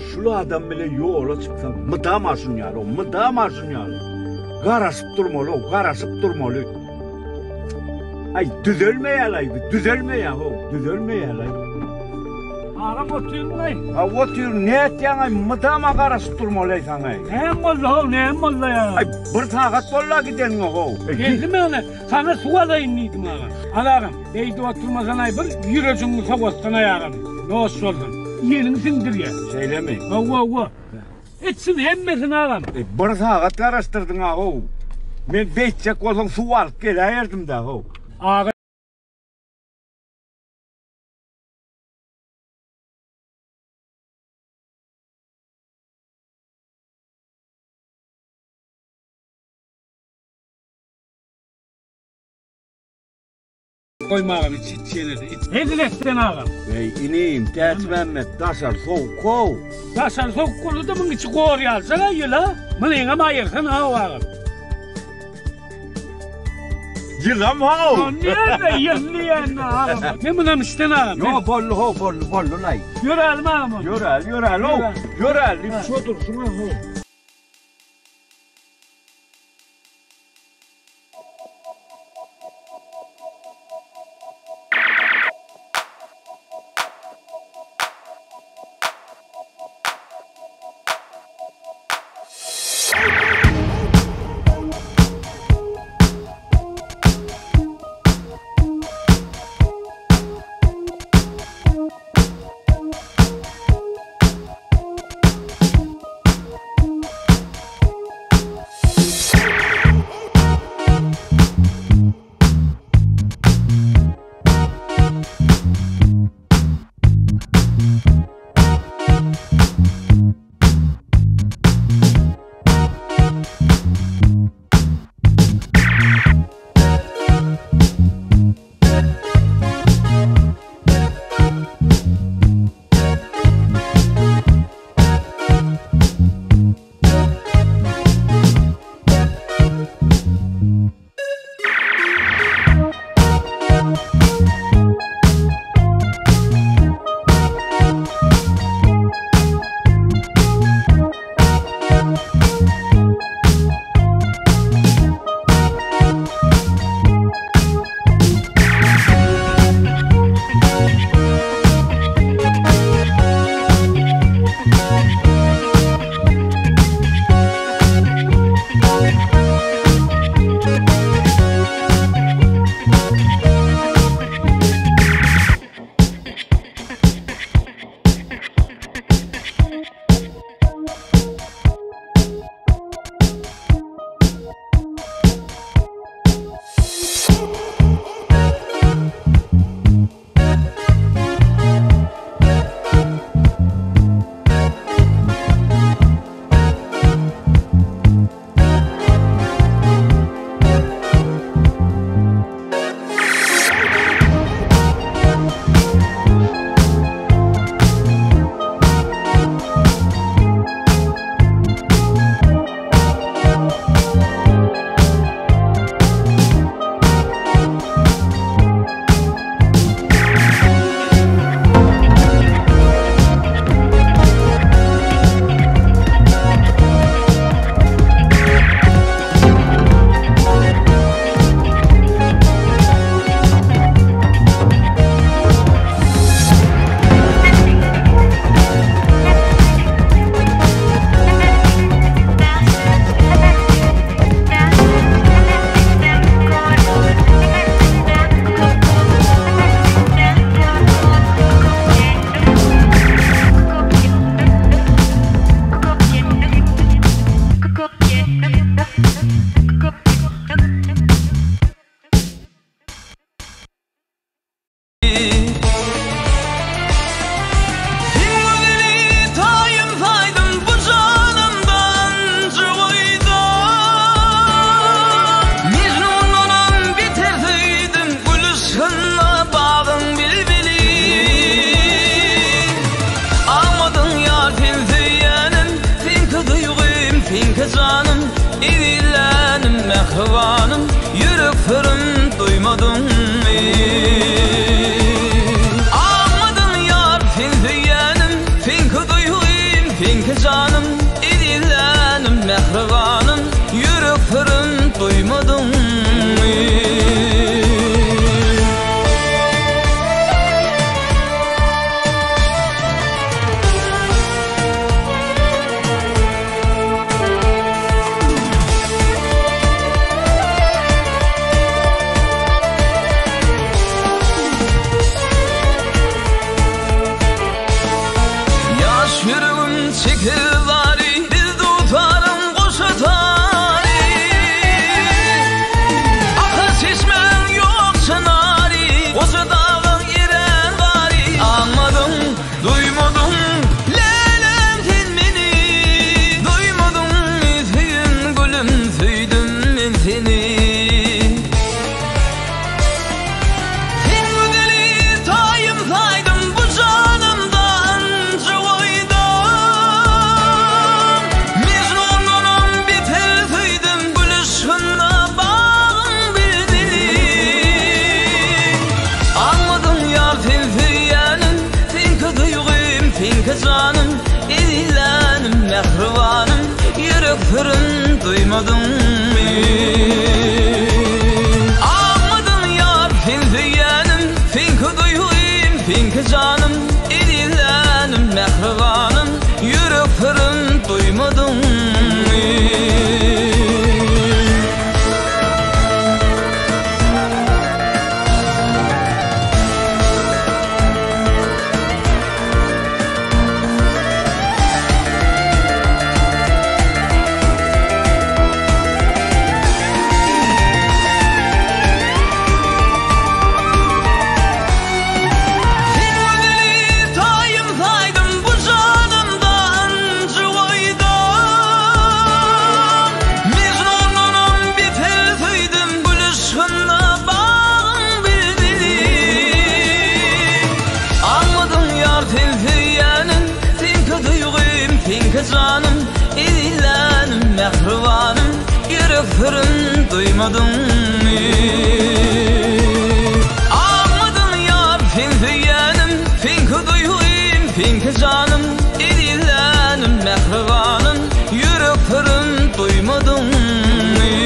Şul adam bile ýola çyksaň mydama şun ýaly, mydama şun ýaly. Garaşyp durmaly, garaşyp durmaly. Aý düzelmeýär-aý, düzelmeýär how, düzelmeýär-aý. Agam otyrmyň-aý? Ha otyryn, nätýäň-aý, mydama garaşyp durmaly-aý saňa-aý. Näme boldy how, näme boldy ýa? Aý bir sagat boldy-a gideniňe how. Geldim ýöne, saňa suw alaýyn diýdim agam. Al agam. Beýdip oturmasanaý bir ýürejiňi sowatsanaý agam. Noş bolsun. Iýeniňi siňdirýär. Şeýlemi? Hawa, hawa. Içsin hemmesini agam. E, bir sagat garaşdyrdyň-a how. Men beýtjek bolsaň suw alyp geläýerdim-dä how. Aga. Goýma agam iç iç ýene-de iç. Hezil et sen agam. Eý inim Täçmämmet daşary sowuk-ow. Daşary sowuk bolsa-da muň içi gor ýaljak-a ýyl-a. Munyňam aýyrsana-ow agam. Ýylam how. Nirede ýyl diýende agam. Men munam içden agam. Ýo boldy how boldy boldy-laý. Ýörälim agam onda. Ýöräli ýöräli-ow. Ýöräli şo durşuňa how. Seňki janym, ezizlänim, mähribanym, Ýürek syryn duýmadyňmy? Aňmadyň ýar, sen söýýänim, Seňki duýgym, seňki janym, Ezizlänim, mähribanym, Ýürek syryn duýmadyňmy? Sen gözeli taýym saýdym bu janymda ynjy goýdum. Mejnundanam beter söýdüm gül yşgynda bagyň bilbili. Aňmadyň ýar sen söýýänim, seňki duýgym, seňki janym, ezizlänim, mähribanym, ýürek syryn duýmadyňmy? Aňmadyň ýar sen söýýänim, seňki duýgym, seňki janym, ezizlänim, mähribanym, ýürek syryn duýmadyňmy?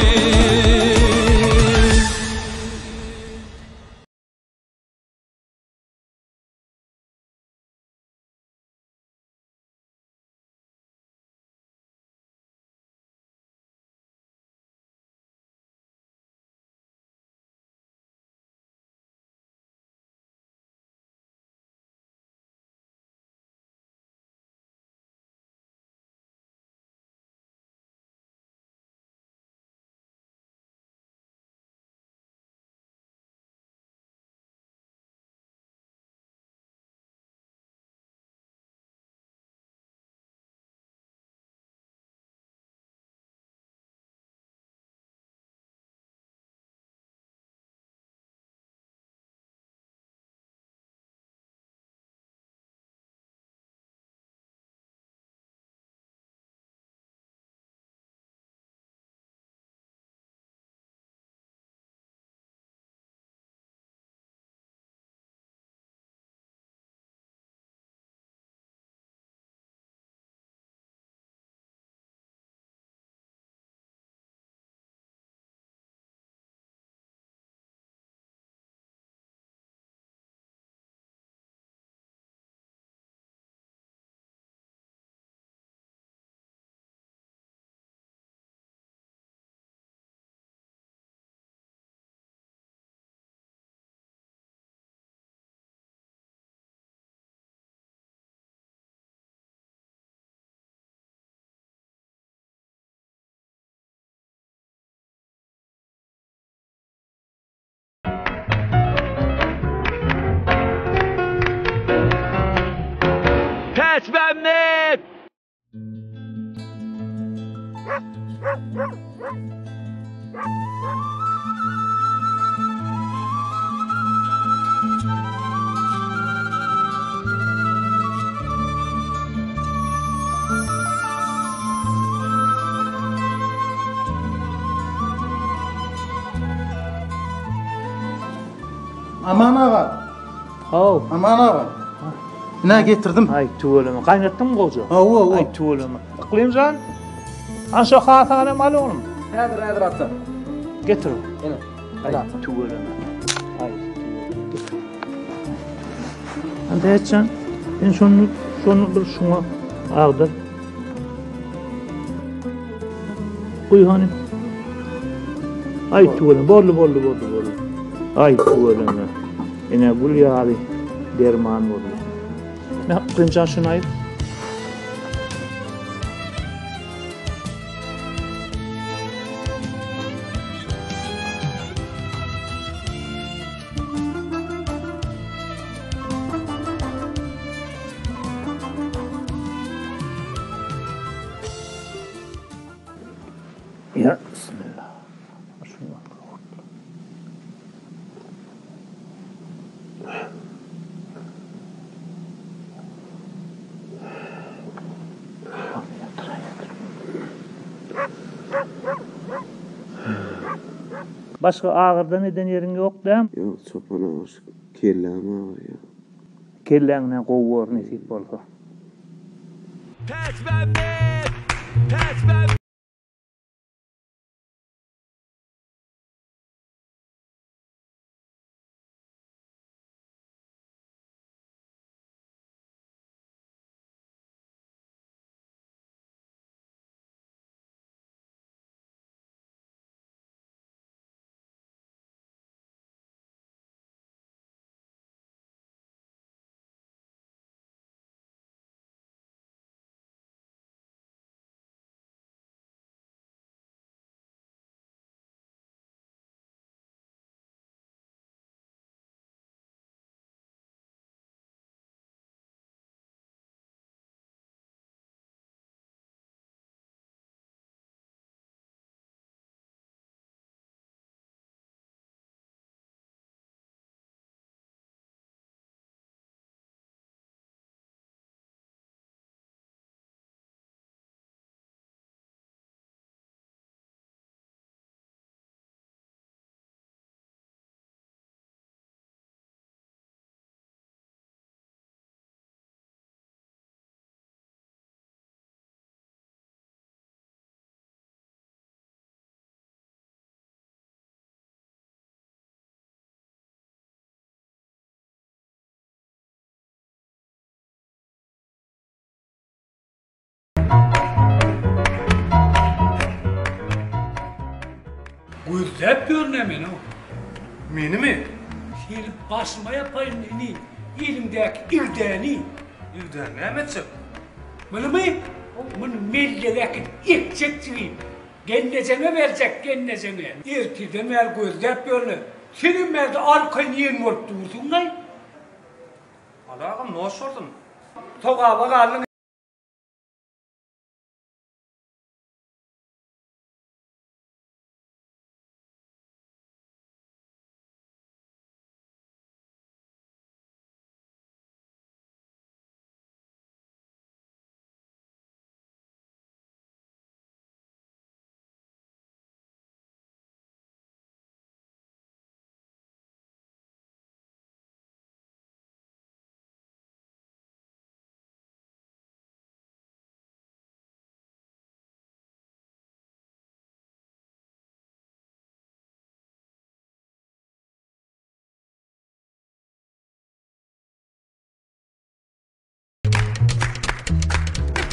Täçmämmet! Aman aga. Haw. Aman aga. Ine getirdim. Aý tüweleme. Gaýnatdyňmy goja? Hawa, hawa. Aý tüweleme. Yklym jan. An şo hasanam al oglum. Häzir, häzir ata. Getir. Ine. Aý tüweleme. Aý tüweleme. Getir. Täçjan, sen şony, şony bir şuňa agdyr. Guý hany. Aý tüweleme, boldy, boldy, boldy, boldy. Aý tüweleme. Ine gül ýaly derman boldy. Ne Yklymjan şuny aýyr. Ya bismillah. Başga agyrdan eden ýeriň ýok däm? Ýok çopan aga şu kelläm agyrýar. Kelläňden gowy bor nesip bolsa. Täçmämmet! Täçmämmet! Gözläp ýörün-ä men-ow. Menimi? Seni başyma ýapaýyn ini, eliňdäki igdäni. Igdäni näme etjek? Munymy? Muny mellege äkidip ekjek jigim. Gelnejeňe berjek, gelnejeňe. Ertirden bäri gözläp ýörün-ä. Senem bärde arkaýyn ýegen bolup dursuň-aý. Al agam, noş bolsun. Sogaba galdyň.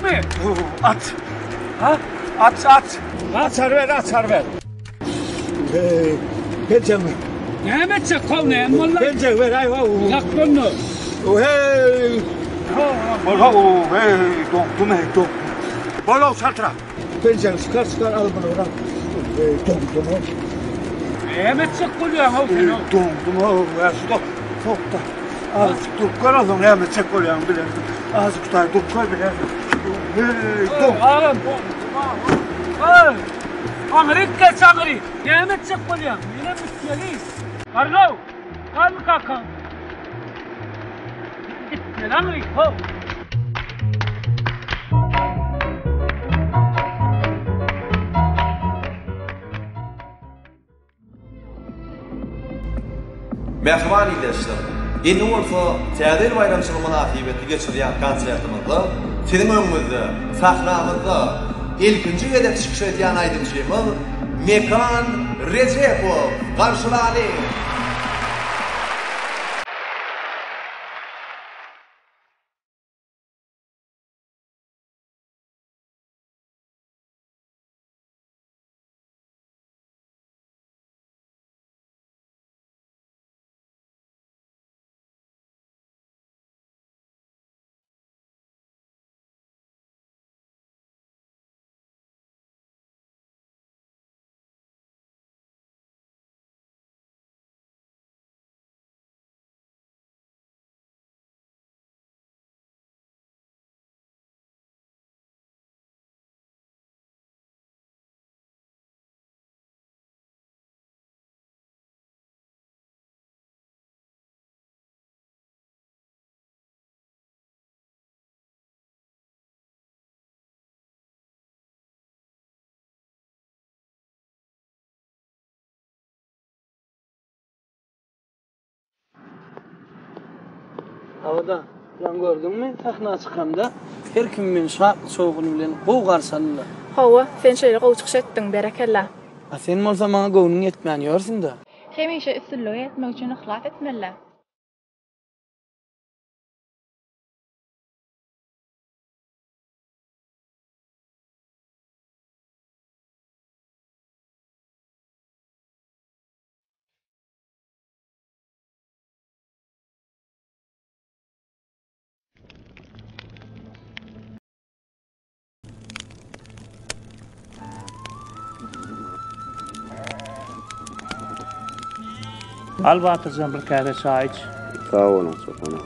Mi? Aç. Ha? Aç aç. Açar ver açar ver. Hey, pençemi. Näme etjek kol näme boldy? Pençe ver ay. Uzak bolma. Hey. Bol hey doňdum hey doňdum. Bol çaltıra. Pençeni çıkar çıkar al bunu bırak. Hey doňdum. Näme etjek bolýaň o sen? Doňdum o. Şu da sokta. Azıcık durup gör azam näme etjek bolýaň bilersin. Azıcık daha durup gör bilersin. Hey doňdum. Agam. Hey. Aňryk geç aňryk. Näme etjek bolýaň? Menem gitmeli. Garlaw. Garly kaka. Gitmeli aňryk ho. Mähriban ildeşler! Indi bolsa Täze ýyl baýramçylygy mynasybetli geçirilýän konsertimizde siziň öňüňizde, sahnamyzda ilkinji gezek çykyş edýän aýdymçymyz Mekan Rejepow garşylalyň! Abadan. Gaplaň gördüňmi, sahna çykamda her kim meni şatly-şowhun bilen gowy garşy aldylar. Hawa, sen şeýle gowy çykyş etdiň, berekella. A sen bolsa maňa göwnüň ýetmän ýörsüň-dä. Hemişe üstünlige ýetmek üçin yhlas etmeli-dä. Al Batyrjan bir käse çaý iç. Sag boluň Çopan aga.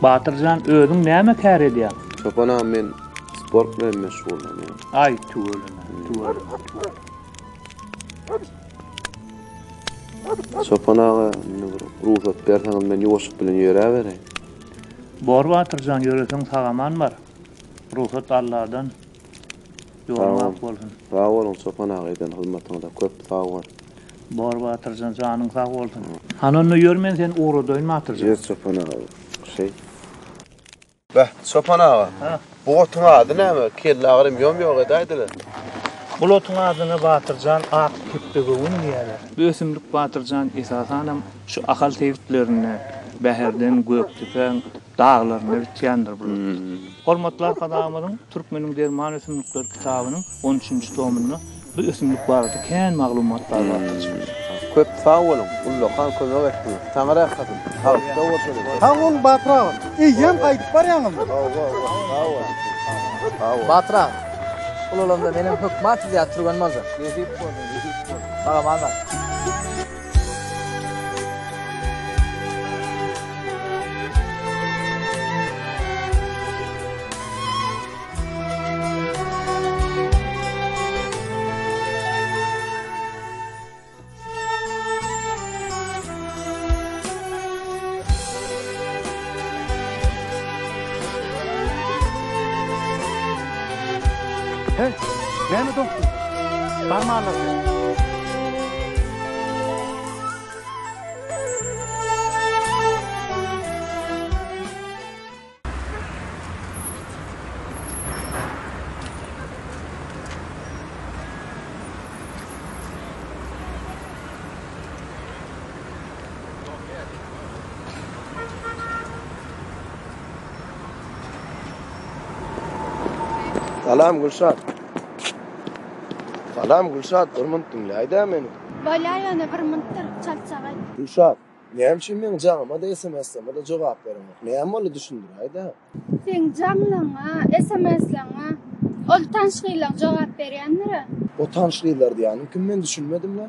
Batyrjan özüň näme kär edýäň? Çopan aga men sport bilen meşgullanýan. Aý tüweleme, tüweleme. Çopan aga indi bir rugsat berseňiz men ýuwaşlyk bilen ýöräbereýin. Bor Batyrjan ýöreseň sag-aman bar. Rugsat Alladan. Ýoluň ak bolsun. Sag boluň Çopan aga eden hyzmatyňyza köp sag bol. Bor Batyrjan janyň sag bolsun. Hany onda ýör men seni ugradaýyn Batyrjan. Ýör Çopan aga şeý. Beh, Çopan aga, bu otuň ady näme? Kelle agyrym ýom-ýok edäýdi-le. Bul otuň adyna Batyrjan ak kepbegöwün diýýärler. Bu ösümlik Batyrjan esasanam şu Ahal sebitlerinde, Bäherden, Gökdepäň daglarynda bitýändir bul ot. Hormatly Arkadagymyzyň Türkmeniň derman ösümlikleri kitabynyň on üçünji tomunda Bu ösümlik barada kän maglumat bar Batyrjan. Köp sag boluň, ullakan kömek etdiňiz. Taňry ýalkasyn. Saglykda bolsaňyz. Sag boluň Batyr aga. Eýýäm gaýdyp barýaňyzmy? Hawa, hawa, sag boluň. Sag boluň. Batyr aga, ulalamda menem hökman siz ýaly türgen boljak. Nesip bolsun, nesip bolsun. Sag aman bar. He, näme doňdy? Barmalar. Salam Gülşat. Salam Gülşat, bir munt diňläýdä meni. Bolýa ýöne bir muntdyr, çaltjak aýt. Gülşat, Näme üçin meň jaňyma-da, SMS-lerime-de jogap bereňok? Näme boldy düşündiräý-dä. Seň jaňlaňa, SMS-leňe ol tanyş gyzlaň jogap berýändir-ä. O tanyş gyzlar diýýäniň kim men düşünmedim-le.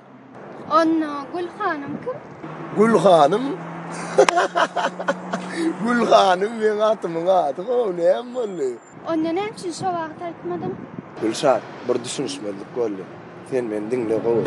Onda Gül hanym kim? Gül hanym? Gül hanym meň atymyň ady how, näme boldy? Onda näme üçin şo wagt aýtmadyň? Gülşat, bir düşünişmezlik boldy. Sen meni diňle gowy.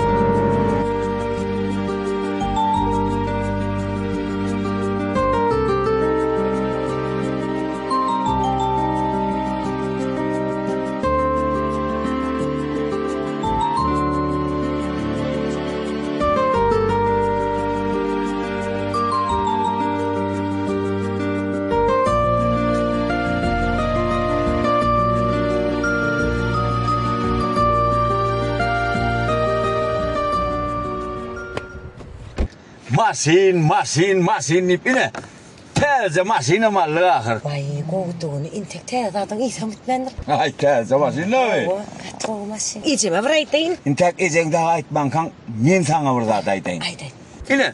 Maşyn, maşyn, maşyn diýip ine, täze maşynam aldyk ahyr. Waý, gowudygyny, entek täze zadyň ysam gitmändir. Aý, täze maşyn dämi? Hawa, gaty gowy maşyn. Ejeme bir aýdaýyn. Entek ejeň dagy aýtmankaň, men saňa bir zat aýdaýyn. Aýt, aýt. Ine,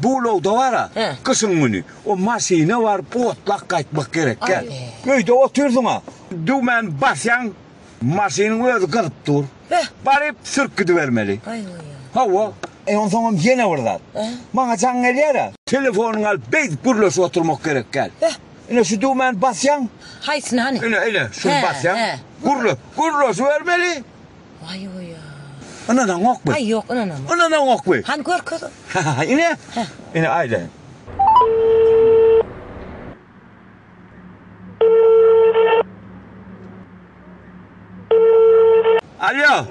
bu ulagda bar-a, gyşyň güni, o maşyna baryp otlak gaýtmak gerek däl. Öýde otyrsyň-a, düwmäni basýaň, Maşynyň özi gyzyp dur. Baryp sürüp gidibermeli. Hawa. E onsoňam ýene bir zat. Maňa jaň gelýär-ä. Telefonyňy alyp beýdip gürleşip oturmak gerek däl. Ine şu düwmäni basýaň. Haýsyny hany? Ine, ine, şuny basýaň. Gürle, gürleşibermeli. Waý-oý-a. Ynanaňokmy? Aý, ýok, ynanamok. Ynanaňokmy? Hany görkez. Ine. Ine aýdaýyn. Alo.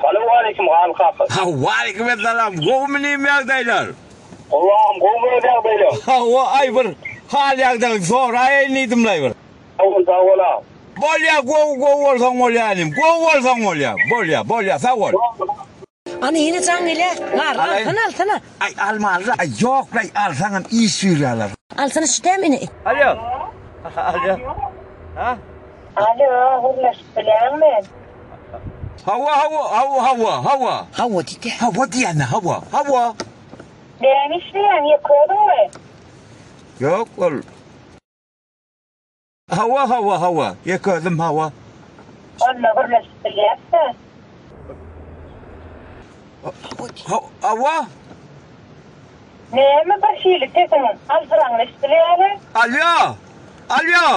Alo. Salowmaleýkim Garly kaka. Waleýkim essalam. Gowumy inim ýagdaýlar? Gowy agam, gowumy öz ýagdaýlaň? Hawa, aý bir hal ýagdaýyňy soraýaýyn diýdimlaý bir. Sag bol, sag bol agam. Bolýa, gowy, gowy bolsaň bolýa inim. Gowy bolsaň bolýa. Bolýa, bolýa, sag bol. Ana ýene jaň gelýär. Garly alsana, alsana. Aý almaly-da. Aý ýok-laý, alsaňam iş buýurýarlar. Alsana şu dämi ine. Alýo. Alýo. Ha? Alo, gürleşip bilýäňmi? Hawa, hawa, hawa, hawa, hawa. Hawa diýdi. Hawa diýýän-de, hawa, hawa. Näme işleýäň, ýeke özüňmi? Ýok, ol. Hawa, hawa, hawa, ýeke özüm, hawa. Onda gürleşip bilýäs-dä. Hawa. Näme bir hili sesiň aljyraňly eşidilýär-le? Alýo! Alýo!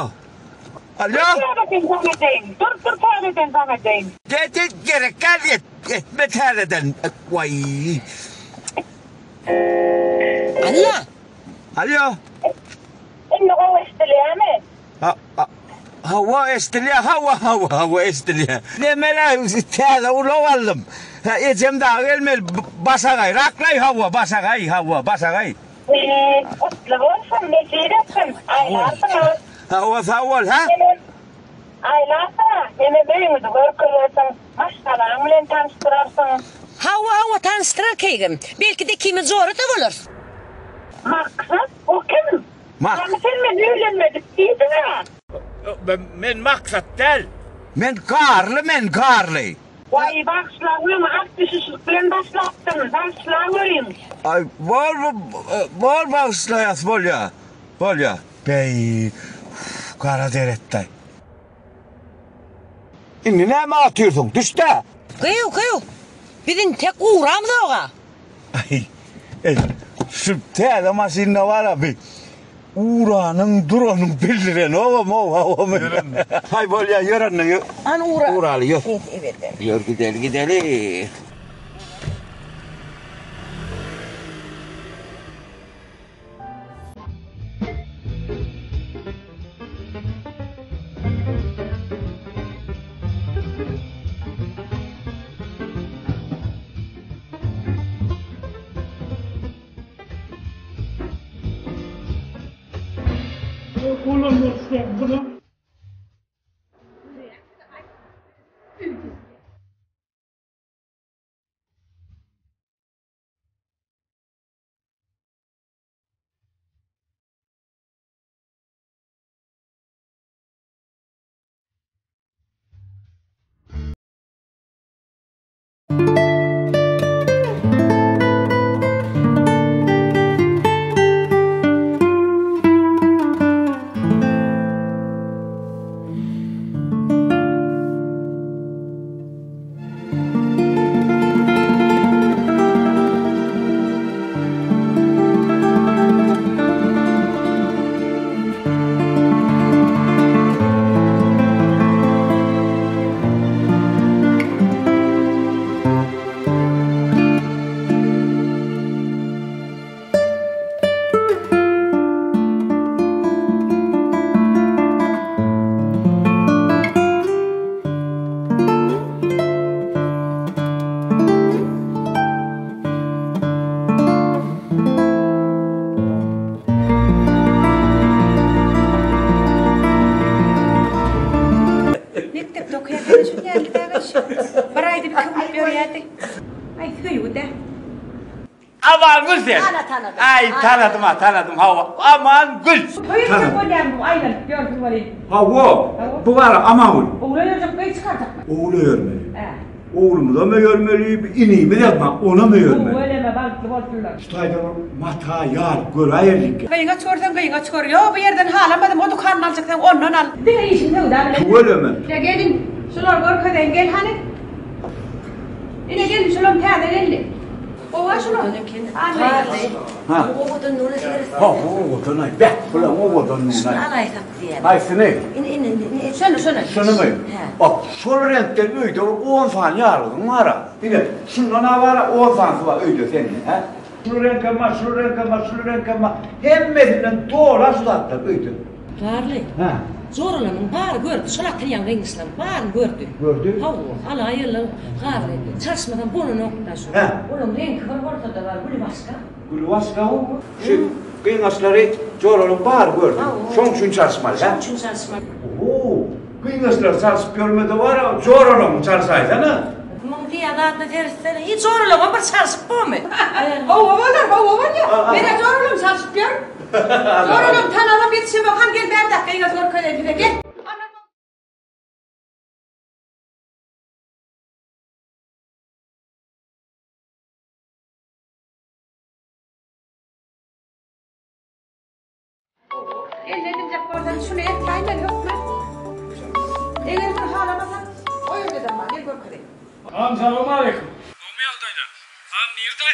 Alýo! Dur täzeden jaň edeýin. Dur, dur täzeden jaň edeýin. Dede gerek däl et, etme täzeden. Waý. Alýo! Alýo! Indi gowy eşidilýärmi? Ha, hawa eşidilýär, hawa, hawa, hawa eşidilýär. Nemele täze ulag aldym. Ha, ejem dagy gelmeli, başagaýraklaý, hawa, başagaý, hawa, başagaý. Eee, gutly bolsun, nesip etsin, aýlarsyňyz. Hawa, sag bol, hä? Hemem aýlarsyň-a, hemem öýüňizi görkezersiň, maşgalaň bilen tanyşdyrarsyň. Hawa, hawa, tanyşdyrar keýgim. Belki-de ikimiz jora-da bolarys. Maksat, o kim? Hany sen men öýlenmedik diýdiň-ä? Men Maksat däl. Men Garly men Garly. Waý bagyşlaň öňi at düşüşlik bilen başlapdyryn, bagyşlaweriň. Aý bol bol bagyşlaýas bolýa bolýa. Beý gara der etdaý. Indi näme otyrsyň düşdä. Gyýw gyýw biz intek ugramzog-a. Aý, eý, şu täze maşynda bar-a bi uranyň duranyň bildirenogam ow hawa. Haý bolýa ýör onda ýör. Hany ura. Uraly ýör. Nesip eder. Ýör gideli gideli. Mekdepde okaýarka şul ýaly bäbeş. Bir aýda bir köwlüp ýörýärdi. Aý söýgi-dä. Amangül sen. Ana tanadym. Aý tanadym-a tanadym hawa. Amangül. Toý etjek bolýaň bu aýlanyp ýörsün welin. Hawa. Bu bar Amangül. Ogla öýerjek gyz çykarjakmy? Ogul öýermeli. Hä. Oglumyzam öýermeli, inimizem bar, onam öýermeli. Tüweleme bagtly bolsunlar. Şu taýdan bir mata ýaly göräýerlik. Gyňaç görseň gyňaç gör. Ýok bu ýerden halamadym o dükandan aljaksaň ondan al. Diňe işiň söwda bilen. Tüweleme. Ine gelin şulary görkezeýin gel hany. Ine gelin şulam täze geldi. Gowa şular. Garly. Ha. Owadan nuna seretsin. Ha, owadan aý. Beh, bulam owadan nuna. Şuny alaýsak diýýän. Haýsyny? Ine, ine, ine. Şuny, şuny. Şunymy? Hä. Bak, şol reňkden öýde bir on sany ýarlygyň bar-a. Ine, şundan-a bar-a, on sanysy bar öýde sende, hä? Şul reňkem bar, şul reňkem bar, şul reňkem bar. Hemmesinden dola şu zatlar öýde. Garly. Hä. Joralamyň bary gördi, şol atylýan gyňyçlaryň baryny gördi. Gördi? Hawa, alaýyly garly. Çalyşmasam bolanok-da şu. Hä. Olaň reňki bir bolsa-da bar, güli başga. Güli başga? Şu gyňaçlary joralaryň bary gördi. Şoň üçin çalyşmaly, hä? Şoň üçin çalyşmaly. Oho, gyňaçlary çalşyp ýörme-de bar-a, joralaryňy çalşaýsana. Muň diýýän zadyna seretsene, hiç joralaňam bir çalşyp bormy? Hawa bolar, hawa bolýar. Men-ä joralamy çalşyp ýörün. Joralamy tanabam ýetişemok. Hany gel bärdäki gyňaç görkezeýin size, gel. Elde edinjek bolsaň şuny etläýmeli hökman. Eger muny halamasaň o ýerde-de bar, gel görkezeýin. Agam salowmaleýkim. Gowmy ýagdaýlar? Agam nirde?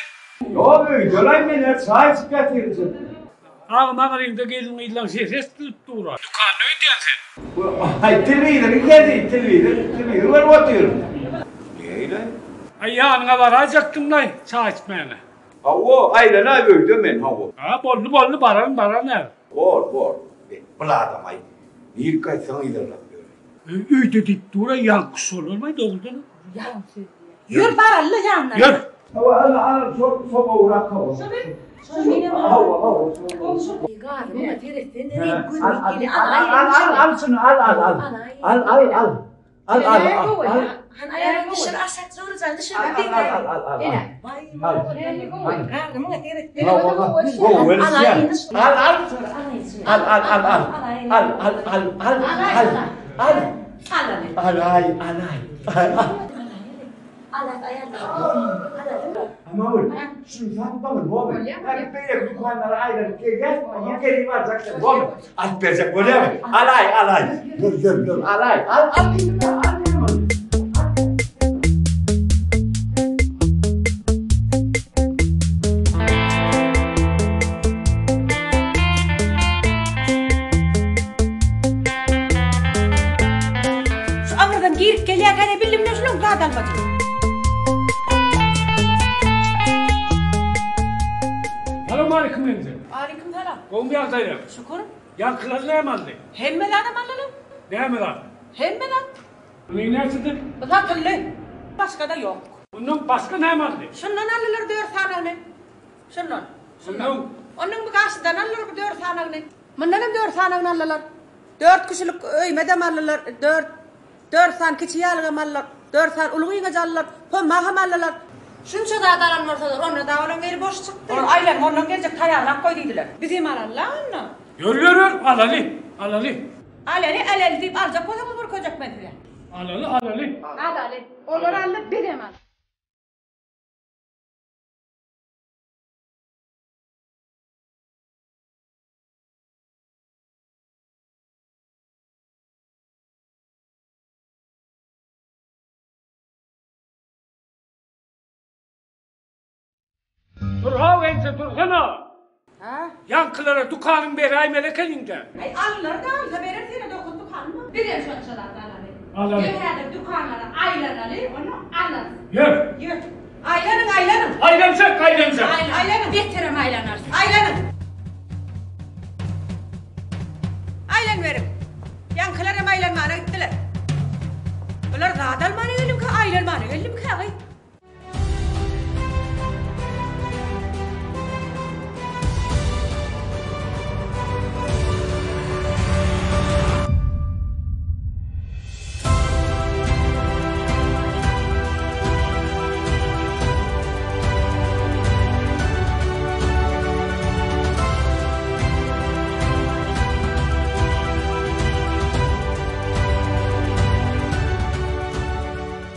Ýok öýdelaý men-ä çaý içip ýatyryn. Agam aňryňda gelin-gyzlaň sesi eşdilip dur-a. Dükanda öýdýän sen. Aý telewizor geldi, telewizor, telewizor görüp otyryn. Neýle? Aý ýanyňa baraýjakdym-laý çaý içmäne. Hawa, aýlanaý öýde men, hawa. Ha, boldy, boldy, bararyn, bararyn häzir. Bor, bor. Be, bul adam-aý, nirk gaýtsaň yzarlap ýör. Öýde diýip dur-a, ýaňky şolarmaý dogrudanam. Ýalan sözleýär. Ýör, baraly-la ýanyna. Ýör. Hawa, ana, ana, şol sowugrak hawa. Şomy? Şol menem Hawa, hawa, şol. Şol. Garry muňa seretsene, reňk gözüme Al, al, gelýär. al, al, al, al şuny, al, al, al. Al, al, al. Al al al al. Han aýagyny düşür aşak Jorajan düşür. Al al al al al. Ene. Al. Garry muňa seret. Al al. Al al al al. Al al al al al. Al. Al ay al ay. Amagül, şuny satmaly bormy? Hadi beýleki dükanlara aýlanyp gelýäs, ondan gelip aljaksyň, bormy? Alyp berjek bolýarmy? Alaý, alaý. Ýör, ýör, ýör, alaý. Al, al, al. Şu aňyrdan girip gelýärkä-de bildim-le şulaň zat almajyny. Salowmaleýkim ýeňje. Aleýkim salam. Gowumy ýagdaýlar? Şükür. Ýaňkylar näme aldy? Hemme zadam aldylar. Näme zat? Hemme zat. Muny näçeden? Bu satyldy. Başga-da ýok. Mundan başga näme aldy? Şundan aldylar dört sanyny. Şundan. Şundan. Ondan bu garşydan aldylar bu dört sanyny. Mundan hem dört sanyny aldylar. Dört kişilik öýmedem aldylar. Dört dört sany kiçi ýalygam aldylar. Dört sany uly gyňajy aldylar. Pommagam aldylar. Şunça zat alan bolsalar, onda dagy olaň eli boş çykdy. Olar aýlanyp ondan geljek taýýarlap goý diýdiler. Bizem alaly-la onda. Ýör, ýör, ýör, alaly, alaly. Alaly, alaly diýip aljak bolsaňyz görkezjek men size. Alaly, alaly. Alaly. Olar aldy, bizem al. Dur-haw enje dursana. Hä? Ýaňkylara dükanyň beräýmeli ekeniň-dä. Aý, alynlar-da, alsa berer sene dokuz dükanymy. Bizem şonça zat alaly. Alaly. Ýör häzir dükanlara aýlanaly, onda alarys. Ýör. Ýör. Aýlanyň, aýlanyň. Aýlanjak, aýlanjak. Aýlanyň. Beterem aýlanarys. Aýlanyň. Aýlanyberiň. Ýaňkylar hem aýlanmana gitdiler. Bular zat almana geldimikä, aýlanmana geldimikä, gyz?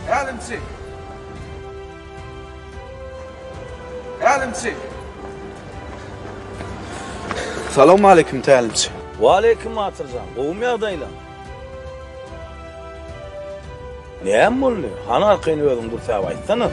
Tälimçi! Tälimçi! Salowmaleýkim tälimçi. Waleýkim Batyrjan, gowumy ýagdaýlaň? Näme boldy? Hany arkaýyn özüň dürsäp aýtsana.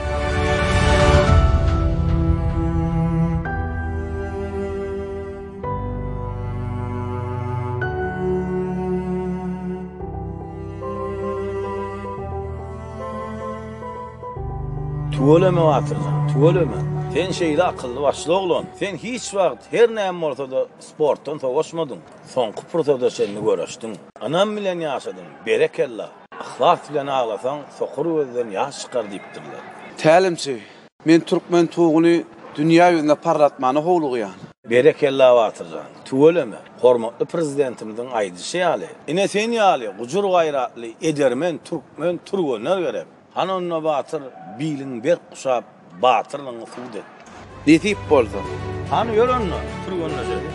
Tüweleme Batyrjan, tüweleme. Sen şeýle akylly başly oglan. Sen hiç wagt her näme bolsa-da sportdan sowaşmadyň. Soňky pursada çenli göreşdiň. Ynam bilen ýaşadyň. Berekella! Yhlas bilen aglasaň, sokur gözden ýaş çykar diýipdirler. Tälimçi, Men türkmen tuguny dünýä ýüzünde parlatmana howlugýan. Berekella Batyrjan, tüweleme, hormatly Prezidentimiziň aýdyşy ýaly, ine sen ýaly gujur-gaýratly, edermen türkmen türgenler gerek. Hany onda Batyr, biliňi berk guşap, batyrlygyňy subut et. Nesip bolsa. Hany ýör onda, türgenleşeli.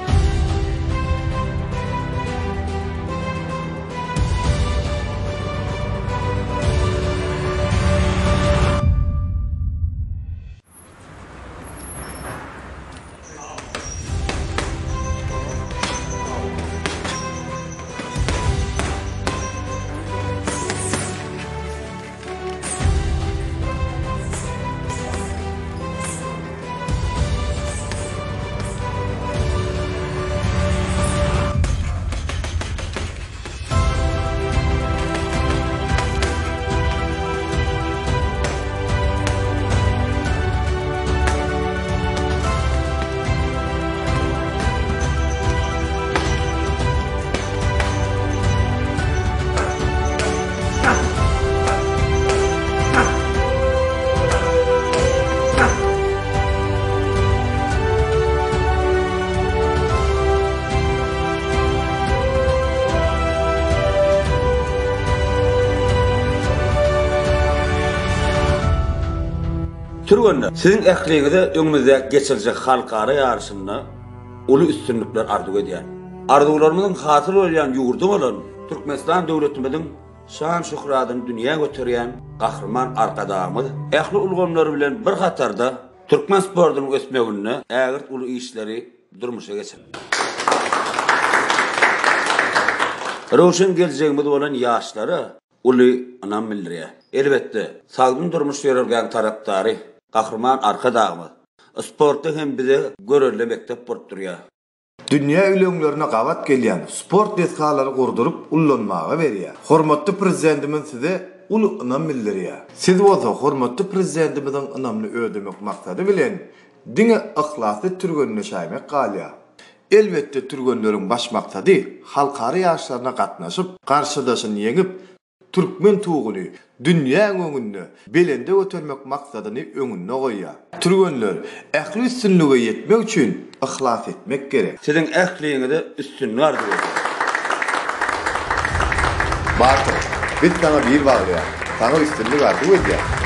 Türgenler, siziň ähliňize öňümizdäki geçiriljek halkara ýaryşynda uly üstünlikler arzuw edýän. Arzuwlarymyzyň hasyl bolýan ýurdy bolan Türkmenistan döwletimiziň şan-şöhratyny dünýä göterýän Gahryman Arkadagymyz ähli ulgamlar bilen bir hatarda türkmen sportunyň ösmeginde ägirt uly işleri durmuşa geçirýär. Röwşen geljegimiz bolan ýaşlara uly ynam bildirýär. Elbetde, sagdyn durmuş ýörelgäniň tarapdary Gahryman Arkadagymyz sportda hem bize görelde mekdep bolup durýar. Dünýä ülňülerine gabat gelýän sport desgalary gurduryp ullanmaga berýär. Hormatly Prezidentimiz size uly ynam bildirýär. Siz bolsa hormatly Prezidentimiziň ynamyny ödemek maksady bilen diňe yhlasly türgenleşäýmek galýar. Elbetde türgenleriň baş maksady halkara ýaryşlaryna gatnaşyp, garşydaşyny ýeňip, Türkmen tuguny dünýäň öňünde belende götermek maksadyny öňünde goýýar. Türgenler, ähli üstünlige ýetmek üçin yhlas etmek gerek. Siziň ähliňize üstünlik arzuw edýärin. Batyr, biz saňa bil baglaýarys. Saňa üstünlik arzuw edýäris.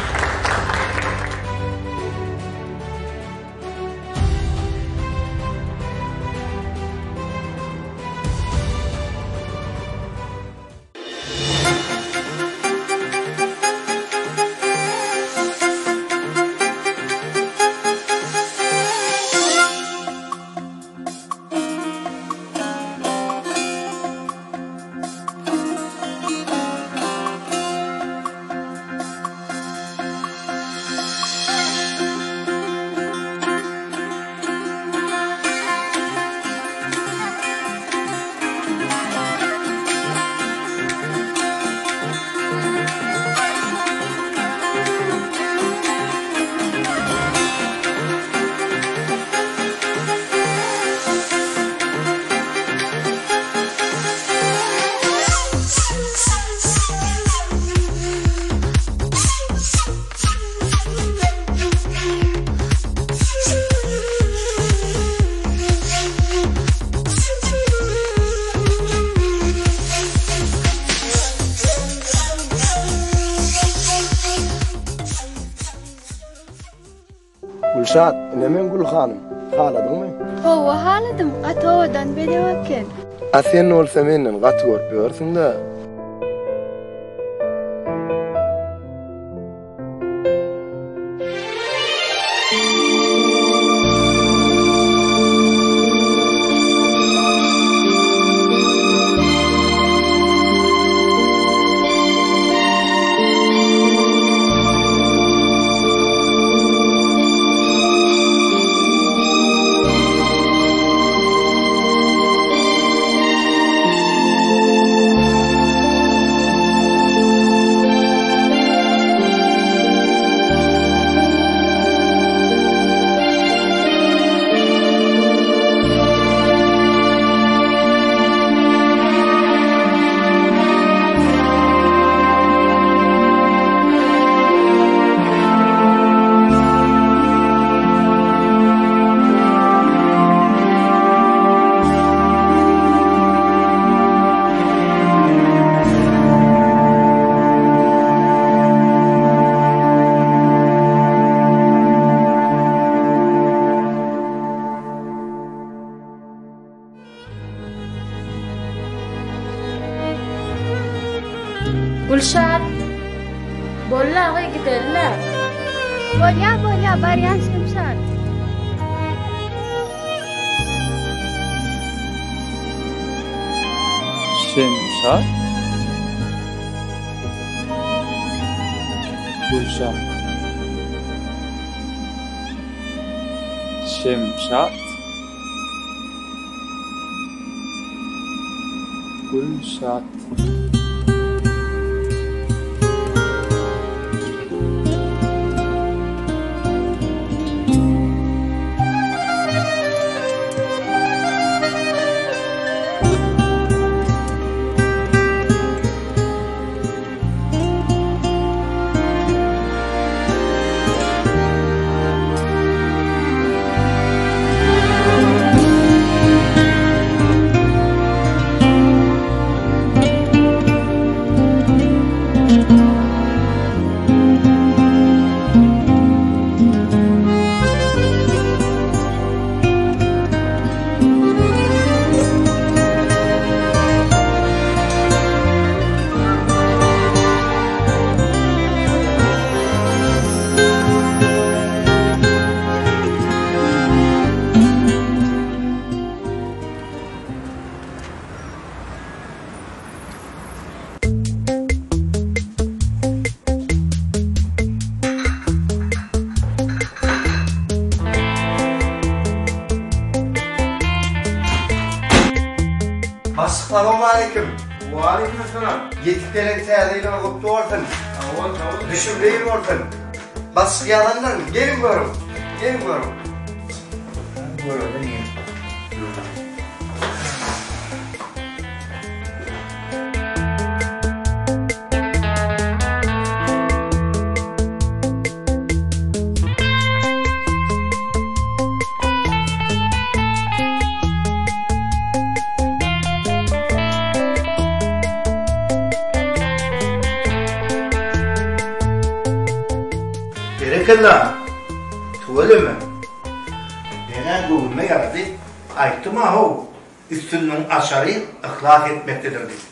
Gülşat, ine men Gülhanym. Haladyňmy? Hawa, haladym. Gaty owadan bedew eken. A sen bolsa menden gaty görüp ýörsüň-dä. gideli-le. Bolýa, bolýa, barýan Şemşat. Şemşat? Gülşat. Şemşat? Gülşat. Başlyk salowmaleýkim. Waleýkim essalam. Ýetip gelen täze ýylyňyz gutly bolsun. Sag bol, sag bol. Düşümli ýyl bolsun. Başlyk ýazandyr. Geliň görüň. Geliň görüň. Görelim ýene. Berekella! Tüweleme! Men-ä göwnüme ýarady, aýtdym-a-how, üstünligiň açary yhlas etmekdedir diýip.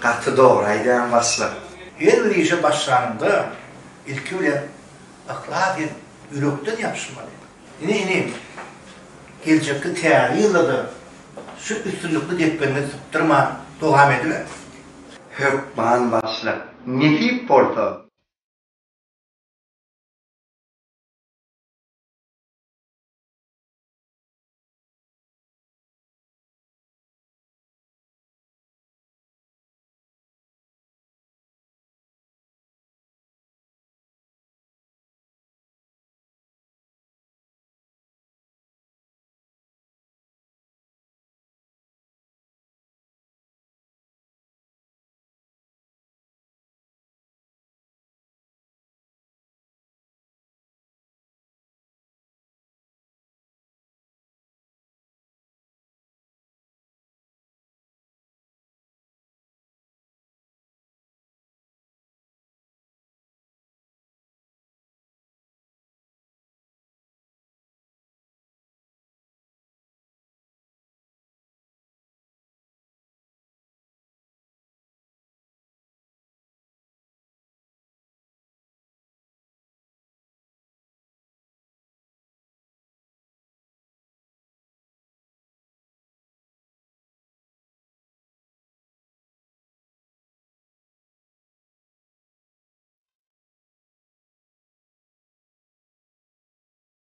Gaty dogry aýdýaň başlyk. Her bir işe başlanyňda, ilki bilen yhlas edip, ýürekden ýapyşmaly. Ine inim, geljekki täze ýylda-da şu üstünlikli depginiňi sypdyrman dowam ediber. Hökman başlyk. Nesip bolsa.